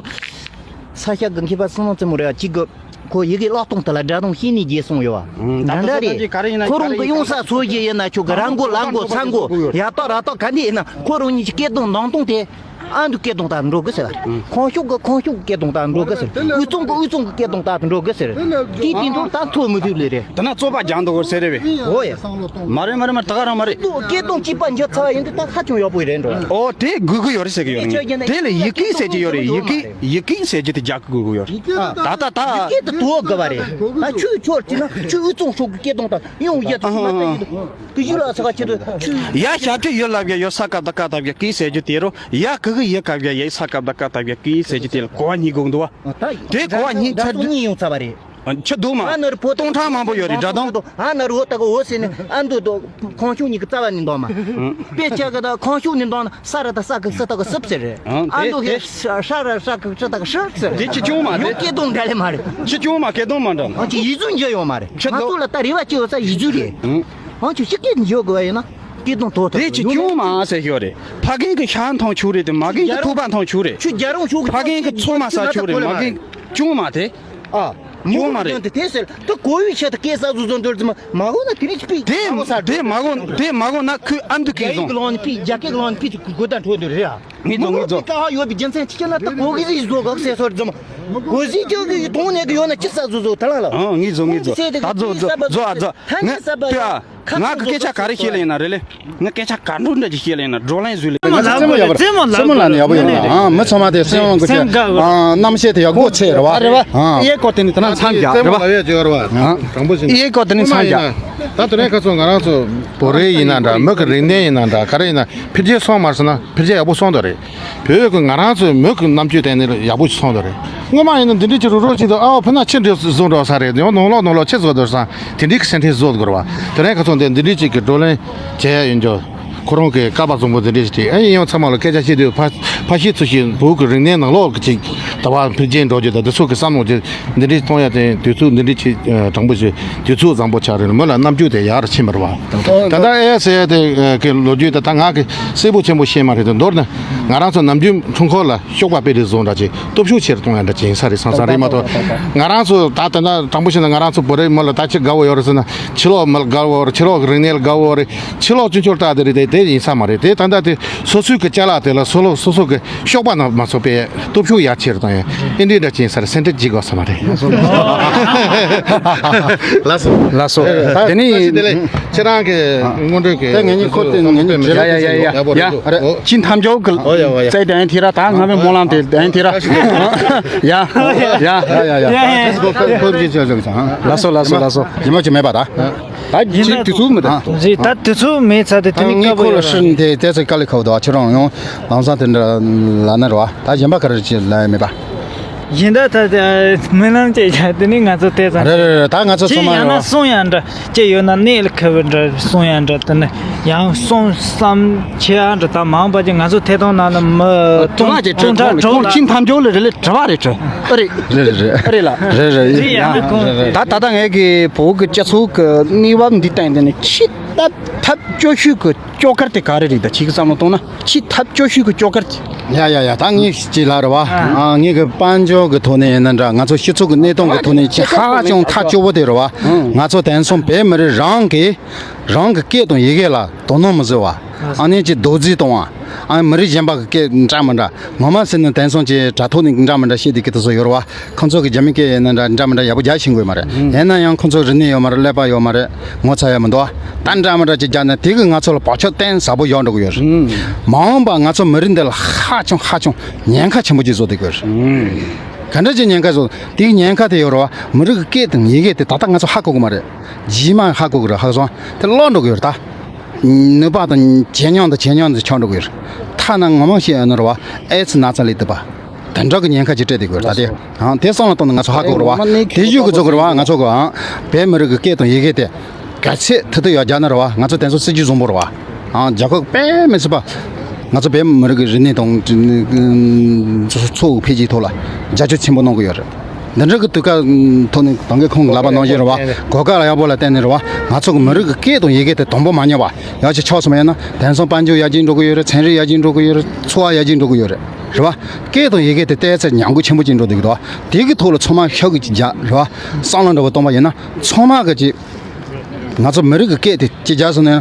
ས་སྐྱ་གི་མཁས་པ་བསོད་ནམས་རྩེ་མོ་རེད་བ། གཅིག་གི་ཁོ་ཡི་གེ་བཀླག་སྟངས་དེ་ལ་སྒྲ་གདངས་ཤེས་ནས་རྒྱས་སོང་ཡོད་བ། ད་འདྲ་འདྲ་རེད། ཁོ་རང་གི་ཡོང་ས་སོ་ཡི་ཡིན་ན་ཆོག་གི། ར་མགོ་ལ་མགོ་ཚ་མགོ་ཡ་ཏོ་ར་ཏོ་ག་འདྲ་ཡིན་ན་ཁོ་རང་གཉིས་ཀྱི་སྐད་གདངས་མདང་སྟོང་དེ། ཨ་མདོ་སྐད་གདངས་ལྟར་འགྲོ་གི་ཟེར། ཁམས་ཕྱོགས་ཀྱི་ཁམས་ཕྱོགས་ཀྱི་སྐད་གདངས་ལྟར་འགྲོ་གི་ཟེར། དབུས་གཙང་གི་དབུས་གཙང་གི་སྐད་གདངས་ལྟར་འགྲོ་གི་ཟེར། དེ་དེ་འདྲ་ལྟར་ཐོས་མི་ཐུབ་ལེ་རེད། དེ་ན་རྩོད་པ་རྒྱག་འདུག་གོ་ཟེར་རེད་བས། འོ་ཡ། མ་རེད་མ་རེད་མ་རེད། ད་ག་རང་མ་རེད། སྐད་གདངས་གཅིག་པ་འཇོག་ཚར་བ་ཡིན་དུས་ད་ཧ་ཅང་ཡག་པོ་རེད་འགྲོ། ཨོ་དེ་དགོས་ཀྱི་ཡོད་རེད་ཟེར་གྱི་ཡོད་རེད། དེ་ལ་ཡི་གེ་ཟེར་གྱི་ཡོད་རེད། ཡི་གེ་ཡི་གེ་ཟེར་གྱི་དེ་རྒྱག་གི་དགོས་ཀྱི་ཡོད་རེད། ད་ད་ད། ཡི་གེ་དེ་དོ་དགོས་པ་རེད། ད་ཆུ་ཆོར་དེ་ན་ཆུ་དབུས་གཙང་ཕྱོགས་ཀྱི་སྐད་གདངས་དང་ཡང་ཡ་ད་ཆུ་མ་ད་ཡི་དུ་གི་ཡུལ་ལ་ས་ག་ཆེ་དུ་ཆུ། ཡ་ཞབས་ཀྱི་ཡུལ་ལབ་ཡ་ཡོད་ས་སྐབས་ད་སྐབས་ད་ཡ་གི་ཟེར་རྒྱུ་དེ་རོ། ཡ་གི་གི་ཡི་གབ་ཡ་ཡ་ས་སྐབས་ད་སྐབས་ད་ཡ་གི་ཟེར་རྒྱུ་དེ་ལ་གོ་བ་གཉིས་དགོས་འདུག་བ། དེ་གོ་བ་གཉིས་ཚར་དུས་གཉིས་ཡོང་ཚར་བ་རེད། ཆི་འདུག་མ། ཨ་ནར་བོ་སྟོང་ཕྲག་མང་པོ་ཡོད་རེད་སྒྲ་གདངས། ཨ་ནར་བོ་ད་ག་འོ་ཟེར་ནས་ཨ་འདུ་དོ་ཁོང་ཆུང་གཉིས་ཀྱི་རྩ་བ་ནས་འདོགས་མ། དཔེ་ཆ་གི་ད་ཁོང་ཆུང་ནས་འདོགས་ན་ས་ར་ད་ས་གི་ས་ད་ག་སུབ་ཟེར་རེད། ཨ་འདུ་གི་ས་ར་ས་གི་ས་ད་ག་ཧྲི་ཟེར་རེད། དེ་ཆི་ཆུང་མ་ཡོ་རེད། སྐད་གདངས་འདྲ་ལེ་མ་རེད། ཆི་ཆུང་མ་སྐད་གདངས་མ་འདྲ་མ། ཨ་ཅི་ཡིག་གཟུགས་འཇོག་ཡོད་མ་རེད། ཆི་ང་འདུག་ཚོ་ལ་ད་རེ་བ་ཆེ་བ་ས་ཡིག་གཟུགས་རེད། ཨ་ཅི་ཤི་སྐད་འཇོག་དགོས་ཡོད་ན་སྐད་གདངས་དོ་ད་དེ་ཆི་ཆུང་མ་ཟེར་ཤོག་རེད། ཕ་རྒན་གི་ཤ་མཐོང་ཆུ་རེད་དེ་མ་རྒན་གི་ཐུག་པ་མཐོང་ཆུ་རེད། ཆུ་རྒྱ་རོང་ཆུ་ཕ་རྒན་གི་ཚོད་མ་ས་ཆུ་རེད། མ་རྒན་ཆུང་མ་དེ། ཨ། མོ་ཆུང་མ་རེད། དེ་དེ་ཟེར་ད་གོ་བའི་ཆེད་དུ་སྐད་ས་བཟོ་བཟོ་འདོར་ཙམ་མ་གོ་ན་དེ་རིང་ཕི་དེ་མ་གོ་ས་དེ་མ་གོ་དེ་མ་གོ་ན་ཁོས་ཨ་མདོ་སྐད་རྒྱ་ཡིག་གི་ལོང་ནི་ཕི་རྒྱ་སྐད་གི་ལོང་ནི་ཕི་ཅིག་གོ་ད་འཕྲོ་འདོར་རེད་ཨ། ངས་ཚོ་ངས་ཚོ་ཀ་ཧ་ཡོད་པའི་རྒྱུ་མཚན་ཅི་ཆེ་ན་ད་གོ་གི་ཟིག་བཟོ་གག་ཟེར་སོར་ཙམ་གོ་ཟིག་ཀྱང་གི་གདོང་ནས་གི་ཡོད་ན་ཅི་ས་བཟོ་བཟོ་ད་ལ་ལ། ཨ་ངས་ཚོ་ངས་ཚོ་ད་ཚོ་ཚོ་ཚོ་ཨ་ཚོ་ངས་ཏུ་ཨ། ང་གི་སྐད་ཆ་ག་རེ་བཤད་ལ་ཡིན་ན་རེད་ལེ། ང་སྐད་ཆ་ག་འགྲོ་འདྲ་ཅིག་བཤད་ལ་ཡིན་ན་བགྲོ་གླེང་བཟོས་ལེ། རྩེད་མོ་ལ་རྩེད་མོ་ལ་ནི་ཡག་པོ་ཡོད་ན། ཨ་མི་ཚང་མ་དེ་སེམས་དབང་གི་སེམས་དགའ་དགོས། ཨ་རྣམ་ཤེས་དེ་ཡག་པོ་ཚེ་རེད་བ། རེད་བ། ཨ་ཡེ་ཀོ་དེ་ནི་ད་ནང་མཚམས་རྒྱག་རེད་བ། ཡེ་ཀོ་དེ་ནི་མཚམས་རྒྱག་ད་དེ་རིང་ཁ་སང་ང་རང་ཚོ་བོད་རིགས་ཡིན་ན་འདྲ། མི་གི་རིག་གནས་ཡིན་ན་འདྲ། ག་རེ་ཡིན་ན་འཕེལ་རྒྱས་སོང་མ་སོང་ན་འཕེལ་རྒྱས་ཡག་པོ་སོང་དོ་རེད། བོད་ཀྱི་ང་རང་ཚོའི་མི་གི་རྣམ་དཔྱོད་དེ་ནི་ཡག་པོ་ཞིག་སོང་དོ་རེད། སྔོན་མ་ཡིན་ན་འདི་འདྲའི་ཅིག་རུ་རུ་ཅིག་ཏུ་ཨའོ་ཕི་ན་ཆི་འདྲ་བཟོ་འགྲོ་ས་རེད། ཡང་ནང་ལོགས་ནང་ལོགས་ཆི་བཟོ་འདོད་སང་དེ་འདྲའི་གི་སེམས་ཁྲལ་བཟོ་དགོས་རེད་བ། དེ་རིང་ཁ་སང་དེ་འདི་འདྲའི་ཅིག་གི་བགྲོ་གླེང་བྱེད་ཡ་ཡིན་རྒྱུ། ཁོ་རང་གི་ཀ་པ་བཟང་པོ་འདི་འདྲའི་ཅིག་དེ་ཨ་ཡིན་ཡང་ཚང་མ་ལ་སྐད་ཆ་བཤད་དུས་ཕ་ཕ་ཤི་ཚུ་ཞིག་བོད་ཀྱི་རིག་གནས་ནང་ལོགས་ཀྱི་ཅིག་ ད་བར་འཕེལ་རྒྱས་འགྲོ་རྒྱུ་དང་དེ་ཚོ་གི་བསམ་བློ་དེ་འདི་འདྲའི་གཏོང་ཡ་དེ་དུས་ཚོད་འདི་འདྲའི་ཆེ་དྲང་པོ་ཞིག་དུས་ཚོད་བཟང་པོ་ཆགས་རེད། མི་ལ་རྣམ་འགྱུར་དེ་ཡག་རུ་ཕྱིན་པ་རེད་བ། ད་ལྟ་ཨེ་ཟེར་ཡ་དེ་གི་ལོ་རྒྱུས་དེ་ད་ང་གི་གསལ་པོ་ཆེན་པོ་ཤེས་མ་རེད་དེ། མདོར་ན་ང་རང་ཚོ་ནམ་རྒྱུན་འཁྲུངས་འཁོར་ལ་གཤོག་པ་དཔེ་རིས་བཟོ་འདྲ་ཅིག་སྟོབས་ཤུགས་ཆེ་རུ་གཏོང་ཡ་འདྲ་ཅིག་ཡིན་ས་རེད་བསམ་ས་རེད་མ་གཏོགས། ང་རང་ཚོ་ད་ད་ད་དྲང་པོ་བཤད་ན་ང་རང་ཚོ་བོད་རིགས་མི་ལ་ད་ཅི་དགའ་བོ་ཡོད་རེད་ཟེར་ན་ཕྱི་ལོགས་མི་ལ་དགའ་བོ་རེད། ཕྱི་ལོགས་ཀྱི་རིག་གནས་ལ་དགའ་བོ་རེད། ཕྱི་ལོགས་ཅུང་ཆོར་ལྟ་དེ་རེད་དེ་དེ་ཡིན་ས་མ་རེད་དེ། ད་ལྟ་དེ་སོ་སོའི་གི་ཅ་ལག་དེ་ལ་སོ་ལོ་སོ་སོ་གི་གཤོག་པ་ན་མ་ཚོགས་པའི་སྟོབས་ཤུགས་ཡར་ཆེ་རུ་བཏང་ཡ་ཨེ་འདྲའི་འདྲ་ཅན་ས་རེད། སེམས་ཁྲལ་བྱེད་དགོས་ས་མ་རེད། ལགས་སོ། ལགས་སོ། དེ་ནི་ཁྱེད་རང་གི་སྔོན་འགྲོའི་གི་ད་ངེད་གཉིས་ཁོ་དེ་ངེད་གཉིས་བྲེལ་ཡ་ཡ་ཡ་ཡ་ཡ། ཅི་འཐམ་ཅོག་གི་ཨོ་ཡ་ཨོ་ཡ། རྩེ་དན་ཐི་ར་ད་ང་བའི་སྨོན་ལམ་དེ་དན་ཐི་ར། ཡ་ཡ་ཡ་ཡ། ཁོ་ཁོ་ཅི་ཅི་ཅི་ཅི། ལགས་སོ་ལགས་སོ་ལགས་སོ། ཉི་མ་ཅི་མེད་པ་ད། ད་ཡིན་ད་དུས་ཚོད་མི་འདུག་རེད། ད་དུས་ཚོད་མེད་ཚར་དེ་དེ་ནི་ངས་ཁོ་ལ་ཧྲིན་དེ་དེ་ཚོ་དཀའ་ལས་ཁག་འདུག་ཁྱེད་རང་ཡང་ལམ་སང་དེ་འདྲ་ལ་ན་རེད་བ། ད་གཞན་པ་ག་རེ་ཅི་ལ་ཡ་མེད་པ། ཡིན་ད་ད་དེ་རྨི་ལམ་ཅེས་བྱ་དེ་ནི་ང་ཚོ་དེ་ཙམ་རེད་རེད་རེད། ད་ང་ཚོ་ཚང་ཅི་མ་ཡང་ན་རེད་བ། གསུང་ཡང་འདྲ་ཅི་ཡོད་ན་གནས་ལ་ཁེལ་བའི་འདྲ་གསུང་ཡང་འདྲ་དེ་ནི་ཡང་གསུང་བསམ་ཆེ་ཡང་འདྲ། ད་མང་བ་ཅིག་ང་ཚོ་ཐད་གཏོང་ནང་ལ་མི་དུང་ལ་ཅིག་སྟོང་ཕྲག་དྲུག་ལ་ཁོང་ཁྱིམ་ཐམ་ཅོག་ལ་རེ་ལེ་དྲི་བ་རེ་དྲི་ཨ་རེད། རེད་རེད་རེད། ཨ་རེད་ལ། རེད་རེད། ཡ་ད་ད་ལྟ་ངས་གི་བོད་གི་སྤྱི་ཚོགས་གི་གནས་བབ་འདི་སྟེང་དེ་ནི་ཆེས་ཐབས་ཐབས་སྐྱོ་ཤོས་གི་སྐྱོ་གར་དེ་ག་རེ་རེད། ད་ཁྱེད་ཀྱི་བསམ་བློ་གཏོང་ན་ཆེས་ཐབས་སྐྱོ་ཤོས་གི་སྐྱོ་གར་དེ། ཡ་ཡ་ཡ། ད་ངས་ཅིག་ལ་རེད་བ། ཨ་ངས་གི་དཔལ་འབྱོར་གི་ཐོག་ནས་ཡིན་ན་འདྲ། ང་ཚོ་སྤྱི་ཚོགས་གི་གནས་སྟངས་གི་ཐོག་ནས་ཆེས་ཧ་ཅང་ཐག་སྐྱོ་བོ་དེ་རེད་བ། ང་ཚོ་དེང་སང་བོད་མི་རིགས་རང་གི་རང་གི་སྐད་དང་ཡི་གེ་ལ་དོ་སྣང་མི་བཟོ་བ། ཨ་ནི་ཅིག་རྡོག་རྫིས་གཏོང་བ། ཨ་མི་རིགས་གཞན་པ་གི་སྐད་འདྲ་མི་འདྲ། ངོ་མ་ཟེར་ན་དེང་སང་ཅིག་དྲ་ཐོག་ནས་འདྲ་མི་འདྲ་བཤད་དེ་གི་དེ་ཚོ་ཡོད་རེད་བ། ཁོང་ཚོ་གི་རྒྱ་མི་སྐད་ཡིན་ན་འདྲ་འདྲ་མི་འདྲ་ཡག་པོ་རྒྱག་ཤེས་དགོས་མ་རེད། ཡིན་ན་ཡང་ཁོང་ཚོ་རིག་གནས་ཡོད་མ་རེད། ཀླད་པ་ཡོད་མ་རེད། ངོ་ཚ་ཡ་མི་འདུག་ད་འདྲ་མི་འདྲ་ཅིག་རྒྱག་ན་དེ་གི་ང་ཚོ་ལ་བག་ཆགས་གཏིང་ཟབ་པོ་ཡོང་འགྲོ་གི་ཡོད་རེད། མ་འོངས་པ་ང་ཚོ་མི་རིགས་འདི་ལ་ཧ་ཅང་ཧ་ཅང་ཉེན་ཁ་ཆེན་པོ་ཅིག་བཟོ་བསྡད་ཀྱི་ཡོད་རེད། ག་འདྲ་ཅིག་ཉེན་ཁ་བཟོ། དེ་གི་ཉེན་ཁ་དེ་ཡོད་རེད་བ། མི་རིགས་ཀྱི་སྐད་དང་ཡི་གེ་དེ་ད་ལྟ་ང་ཚོ་ཧ་གོ་གི་མ་རེད། རྗེས་མ་ཧ་གོ་གི་རེད། ཧ་གོ་སོང་དེ་ལོག་འགྲོ་གི་ཡོད་རེད་ད། ནུས་པ་དང་ཇེ་ཉུང་དང་ཇེ་ཉུང་དུ་ཆགས་འགྲོ་གི་ཡོད་རེད། ཐ་ན་ངོ་མ་བཤད་ཡོད་ན་རེད་བ། ཨེ་ཙི་ན་ཚ་ལས་འདས་པ། དེ་འདྲ་གི་ཉེན་ཁ་ཅིག་སྤྲད་བསྡད་ཀྱི་ཡོད་རེད་ད། དེ་ཨང་དེ་བསམ་བློ་བཏང་ན་ང་ཚོ་ཧ་གོ་གི་རེད་བ། དེ་ཡུལ་གི་བཟོ་གི་རེད་བ། ང་ཚོ་གི་ཨང་བོད་མི་རིགས་ཀྱི་སྐད་དང་ཡི་གེ་དེ་གལ་སྲིད་ཐུབ་ཐུབ་ཡོད་རྒྱུ་ན་རེད་བ། ང་ཚོ་དེ་ཚོ་སྲིད་ཇུས་བཟང་པོ་རེད་བ། ཨང་རྒྱལ་ཁབ་དཔེ་མི་སྲིད་པ། ང་ཚོ་བོད་མི་རིགས་ཀྱི་རིག་གནས་དང་ཚོ་འཕེལ་རྒྱས་ཐོག་ལ་རྒྱབ་སྐྱོར་ཆེན་པོ་གནང་གི་ཡོད་རེད། འདི་འདྲ་གི་དུས་སྐབས་ཐོག་ནས་ད་གིན་ཁོང་གི་ལབ་པ་ནང་བཞིན་རེད་བ། གོ་སྐབས་ལ་ཡག་པོ་ལ་བརྟེན་ནས་རེད་བ། ང་ཚོ་གི་མི་རིགས་ཀྱི་སྐད་དང་ཡི་གེ་དེ་དང་པོ་མ་ཉམས་པ་ཡག་ཅིག་ཆགས་སོང་བ་ཡིན་ན། དེང་སང་དཔལ་འབྱོར་ཡར་རྒྱས་འགྲོ་གི་ཡོད་རེད། ཚན་རིག་ཡར་རྒྱས་འགྲོ་གི་ཡོད་རེད། འཚོ་བ་ཡར་རྒྱས་འགྲོ་གི་ཡོད་རེད། རེད་བ། སྐད་དང་ཡི་གེ་དེ་བལྟས་ཚེ་ཉམས་རྒུད་ཆེན་པོ་ཅིག་འགྲོ་འདུག་གི་འདུག་དེ་གི་ཐོག་ལ་ཚང་མ་ཤུགས་ཀྱིས་རྒྱག་རེད་བ། བསམ་བློ་འདྲ་བོ་གཏོང་པ་ཡིན་ན་ཚང་མ་གི་ཅིག་ང་ཚོ་མི་རིགས་ཀྱི་སྐད་དེ་ཅིག་རྒྱག་སོང་ན་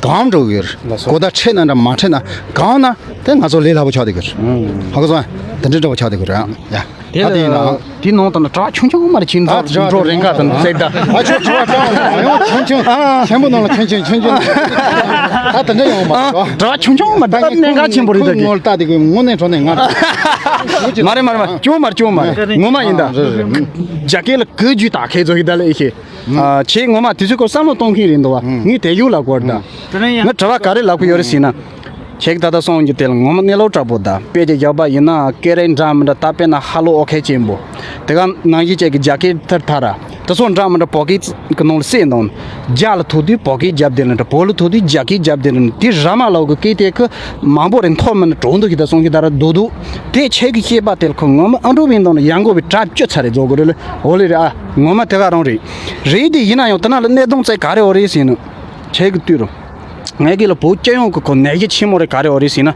གང་འགྲོ་གི་ཡོད་རེད། གོ་བརྡ་འཕྲད་ན་འདྲ་མ་འཕྲད་ན་གང་ན་དེ་ང་ཚོ་ལས་སླ་པོ་ཆགས་བསྡད་གི་རེད། ཧ་གོ་སོང་། དེ་འདྲ་འདྲ་བོ་ཆགས་བསྡད་གི་རེད་ཡ། དེ་ད་དེ་ཡིན་ན། དེའི་ནང་དུ་ནི་དྲི་བ་ཆུང་ཆུང་མ་རེད། ཁྱེད་ཚོ་འགྲོ་རེ་འགའ་དང་ཟེར་ད། ཨ་ཆོ་དྲི་བ་དྲི་བ་ཡང་ཆུང་ཆུང་ཆེན་པོ་ནང་ལ་ཆུང་ཆུང་ཆུང་ཆུང་། ད་དེ་འདྲ་ཡོང་མ་རེད། དྲི་བ་ཆུང་ཆུང་མ་རེད། ད་གནད་འགག་ཆེན་པོ་རེད་ད་གི། ངོ་ལ་ལྟ་དེ་གི་ངོ་ནས་འཕྲོ་ནས་ང་། མ་རེད་མ་རེད་མ་རེད། ཆུང་མ་རེད་ཆུང་མ་རེད། ངོ་མ་ཡིན་ད། རྒྱ་སྐད་ལ་གི་རྒྱུ་ད་ཁེ་ཚོ་གི་ད་ལ་ཨེ་ཤེས། ཨ་ཁྱེད་ངོ་མ་དེ་ཚོའི་སྐོར་བསམ་བློ་གཏོང་མཁན་རེད་འདུག་བ། ངས་དེ་ཡུལ་ལ་གོ་རེད་ད། ང་དྲི་བ་ག་རེ་ལབ་གི་ཡོད་རེད་ཟེར་ན། ཁྱེད་ཀྱིས་ད་ལྟ་གསུངས་རྒྱུ་དེ་ལ་ངོ་མ་གནས་ལུགས་དྲག་པོ་ད། དཔེ་དེ་བཞག་པ་ཡིན་ན་སྐད་རིགས་འདྲ་མི་འདྲ་ད་དཔེར་ན་ཧ་ལོ་ཨོ་ཁེ་ཆེན་པོ། དེ་ག་ནང་བཞིན་ཅིག་གི་རྒྱ་སྐད་ཐར་ཐར་ར། དེ་ཚོ་འདྲ་མི་འདྲ་བོད་སྐད་ཀྱི་ནང་ལ་གསལ་འདུག་རྒྱ་ལ་ཐུག་དུས་བོད་སྐད་རྒྱབ་བསྡད་ལ་འདྲ། བོད་ལ་ཐུག་དུས་རྒྱ་སྐད་རྒྱབ་བསྡད་ལ་འདྲ། དེ་ར་མ་ལབ་གི་སྐད་དེ་ཁོ་མང་པོ་རེད། མཐོ་མིན་གྲོང་འདུག་གི་ད་གསུང་གི་ད་ར་རྡོག་རྡོག་དེ་ཁྱེད་ཀྱི་བཤད་པ་དེ་ལ་ཁོ་ངོ་མ་ཨ་འགྲོ་བའི་འདུག་ན་ཡང་དགོས་པའི་གྲ་བཅུ་ཚར་རེད་རྫོགས་གི་རེད་ལ། འོ་ལེ་རེད་ཨ། ངོ་མ་དེ་ག་རང་རེད། རེད་དེ་ཡིན་ན་ཡང་དེ་ན་ལ་གནད་དོན་བཙལ་ག་རེ་འོ་རེད་ཟེར་ན། ཁྱེད་ཀྱི་ལྟོས་རོ། ངས་ཀྱི་ལ་བོད་སྤྱི་ཡོངས་ཀྱི་ཁོ་ནད་གཞི་ཆེན་མོ་རེད་ག་རེ་འོ་རེད་ཟེར་ན།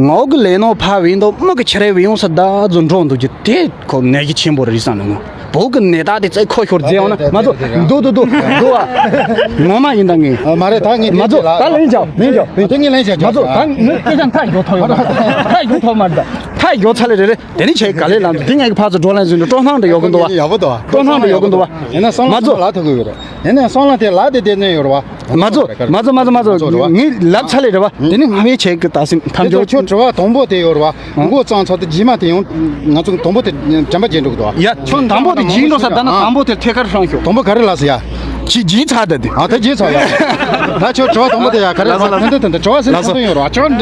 ངོ་གི་ལས་ནོ་ཕ་བིན་དོ་མི་གི་ཆི་རེ་བི་ཡོང་ས་ད་ཛོ་འགྲོ་འདུག་རྒྱུ་དེ་ཁོ་ནད་གཞི་ཆེན་པོ་རེད་བསམ་ནས་ངོ་བོད་ཀྱི་ནད་རྟགས་དེ་ཚེ་ཁོ་ཤོར་རྫས་ཡོང་ན་མ་ཚོ་འདུག་འདུག་འདུག་འདུག་ཨ། ངོ་མ་ཡིན་ད་ངས་ཨ་མ་རེད་ད་ངས་མ་ཚོ་ད་ལན་རྒྱག་ལན་རྒྱག་དེ་ངས་ལན་རྒྱག་མ་ཚོ་ད་ངས་སྐད་ཆ་མཐའ་ཡོད་ཐོག་ཡོད་མ་རེད། མཐའ་ཡོད་ཐོག་མ་རེད། མཐའ་ཡོད་ཚ་ལེ་རེད་རེད། དེ་ནི་ཁྱེད་ག་ལེ་ལམ་དེ་ངས་ཀྱི་ཕར་ཚུར་འགྲོ་ལན་ཟིན་ནས་སྤྲོ་སྣང་འདྲ་ཡོད་གི་འདུག་བ། ཡག་པོ་འདུག་བ། སྤྲོ་སྣང་འདྲ་ཡོད་གི་འདུག་བ། ཡིན་ན་སང་ལ་མ་ཚོ་ལ་ཐུག་གི་ཡོད་རེད། ཡིན་ན་སང་ལ་དེ་ལ་དེ་དེ་ནས་ཡོད་རེད་བ། མ་ཚོ་མ་ཚོ་མ་ཚོ་མ་ཚོ་ངས་ལབ་ཚ་ལེ་རེད་བ། དེ་ནི་ང་བས་ཁྱེད་ཀྱི་ད་སེམས་ཐམས་ཅད་ཁྱོད་དྲི་བ་དང་པོ་དེ་ཡོད་རེད་བ། མགོ་གཙང་ཚོ་དེ་རྗེས་མ་དེ་ཡང་ང་ཚོ་དང་པོ་དེ་དྲན་པ་བརྗེད་འགྲོ་གི་འདུག་བ། ཡ་ཁྱོད་དང་པོ་དེ་བརྗེད་འགྲོ་ས་ད་ན་དང་པོ་དེ་ཐད་ཀར་ཤོང་ཤོག་དང་པོ་ག་རེ་ལབ་ཟེར་ཡ། ཁྱི་རྗེས་ཚ་ད་དེ། ཨ་དེ་རྗེས་ཚ་ཡ། ད་ཁྱོད་དྲི་བ་དང་པོ་དེ་ཡ་ག་རེ་ལབ་ཟེར་ད་དེ་དེ་དྲི་བ་ཟེར་ལབ་སོང་ཡོད་རེད་བ། ཁྱོད་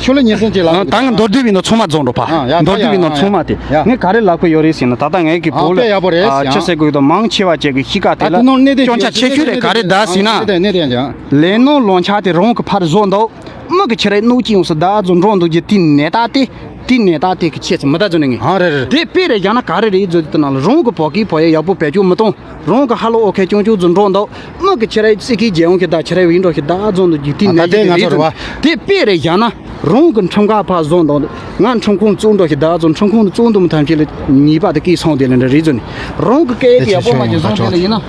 ཤུ་ལ་ཉེ་སེམས་ཅིག་ལ། ད་ང་མདོར་བསྡུས་པའི་ནང་ཚང་མ་རྫོགས་འགྲོ་ཕ། ཡ་མདོར་བསྡུས་པའི་ནང་ཚང་མ་དེ། ཡ། ངས་ག་རེ་ལབ་གི་ཡོད་རེད་ཟེར་ན་ད་ལྟ་ངས་ཀྱི་ཨ་བོད་ལ་དཔེ་ཡག་པོ་རེད་ཨ་ཟེར་ཡ། ཆི་ཟེར་དགོས་དང་མང་ཆེ་བ་ཅིག་གི་གཤིས་ཀ་དེ་ད་ལ་དེ་ནང་གནད་དོན་སྐྱོན་ཆ་ཆེ་ཤོས་དེ་ག་རེ་ད་ཟེར་ན། གནད་དོན་ཀྱང་། ལས་ནོ་ལོན་ཆ་དེ་རང་གི་ཕར་བཟོ་འདུག་མི་གི་ཁྱེད་རའི་གནོད་ཀྱི་ཡོང་སུ་ད་ཚོ་འགྲོ་འདུག་རྒྱུ་དེ་ནད་རྟགས་དེ། དེ་ནས་ད་དེ་གི་ཆེད་ཚེ་མི་ད་ཚོ་ནས་ངས། ཨ་རེད་རེད། དེ་དཔེ་རེ་བཞག་ན་ག་རེ་རེད་ཟེར་དུས་ན་ལ་རང་གི་བོད་སྐད་བོད་ཡིག་ཡག་པོ་བེད་སྤྱོད་མི་གཏོང་། རང་གི་ཧ་ལོ་ཨོ་ཁེ་ཅུང་ཅུང་ཙམ་འགྲོ་འདུག་མི་གི་ཁྱེད་རའི་ཙི་གི་རྒྱལ་ཡོངས་ཀྱི་ད་ཁྱེད་རའི་བིན་འགྲོ་ཞིག་ད་ཚོ་འདུག་རྒྱུ་དེ་ཨ་ནས་ད་དེ་ང་ཚོ་རེད་བ། དེ་དཔེ་རེ་བཞག་ན་རང་གི་ཁྲིམས་ཁང་ཕར་བཟོ་འདུག་ང་ཁྲིམས་ཁང་བཙུགས་འགྲོ་ཞིག་ད་ཚོ་ཁྲིམས་ཁང་དུ་བཙུགས་འདུག་མི་ཐམས་ཅད་ལ་ཉེས་པ་དེ་སྐད་སོང་དེ་ལ་འདྲ་རེད་ཚོ་ནས་རང་གི་སྐད་ཡག་པོ་མ་བྱུང་སོང་དེ་ལ་ཡིན་ན།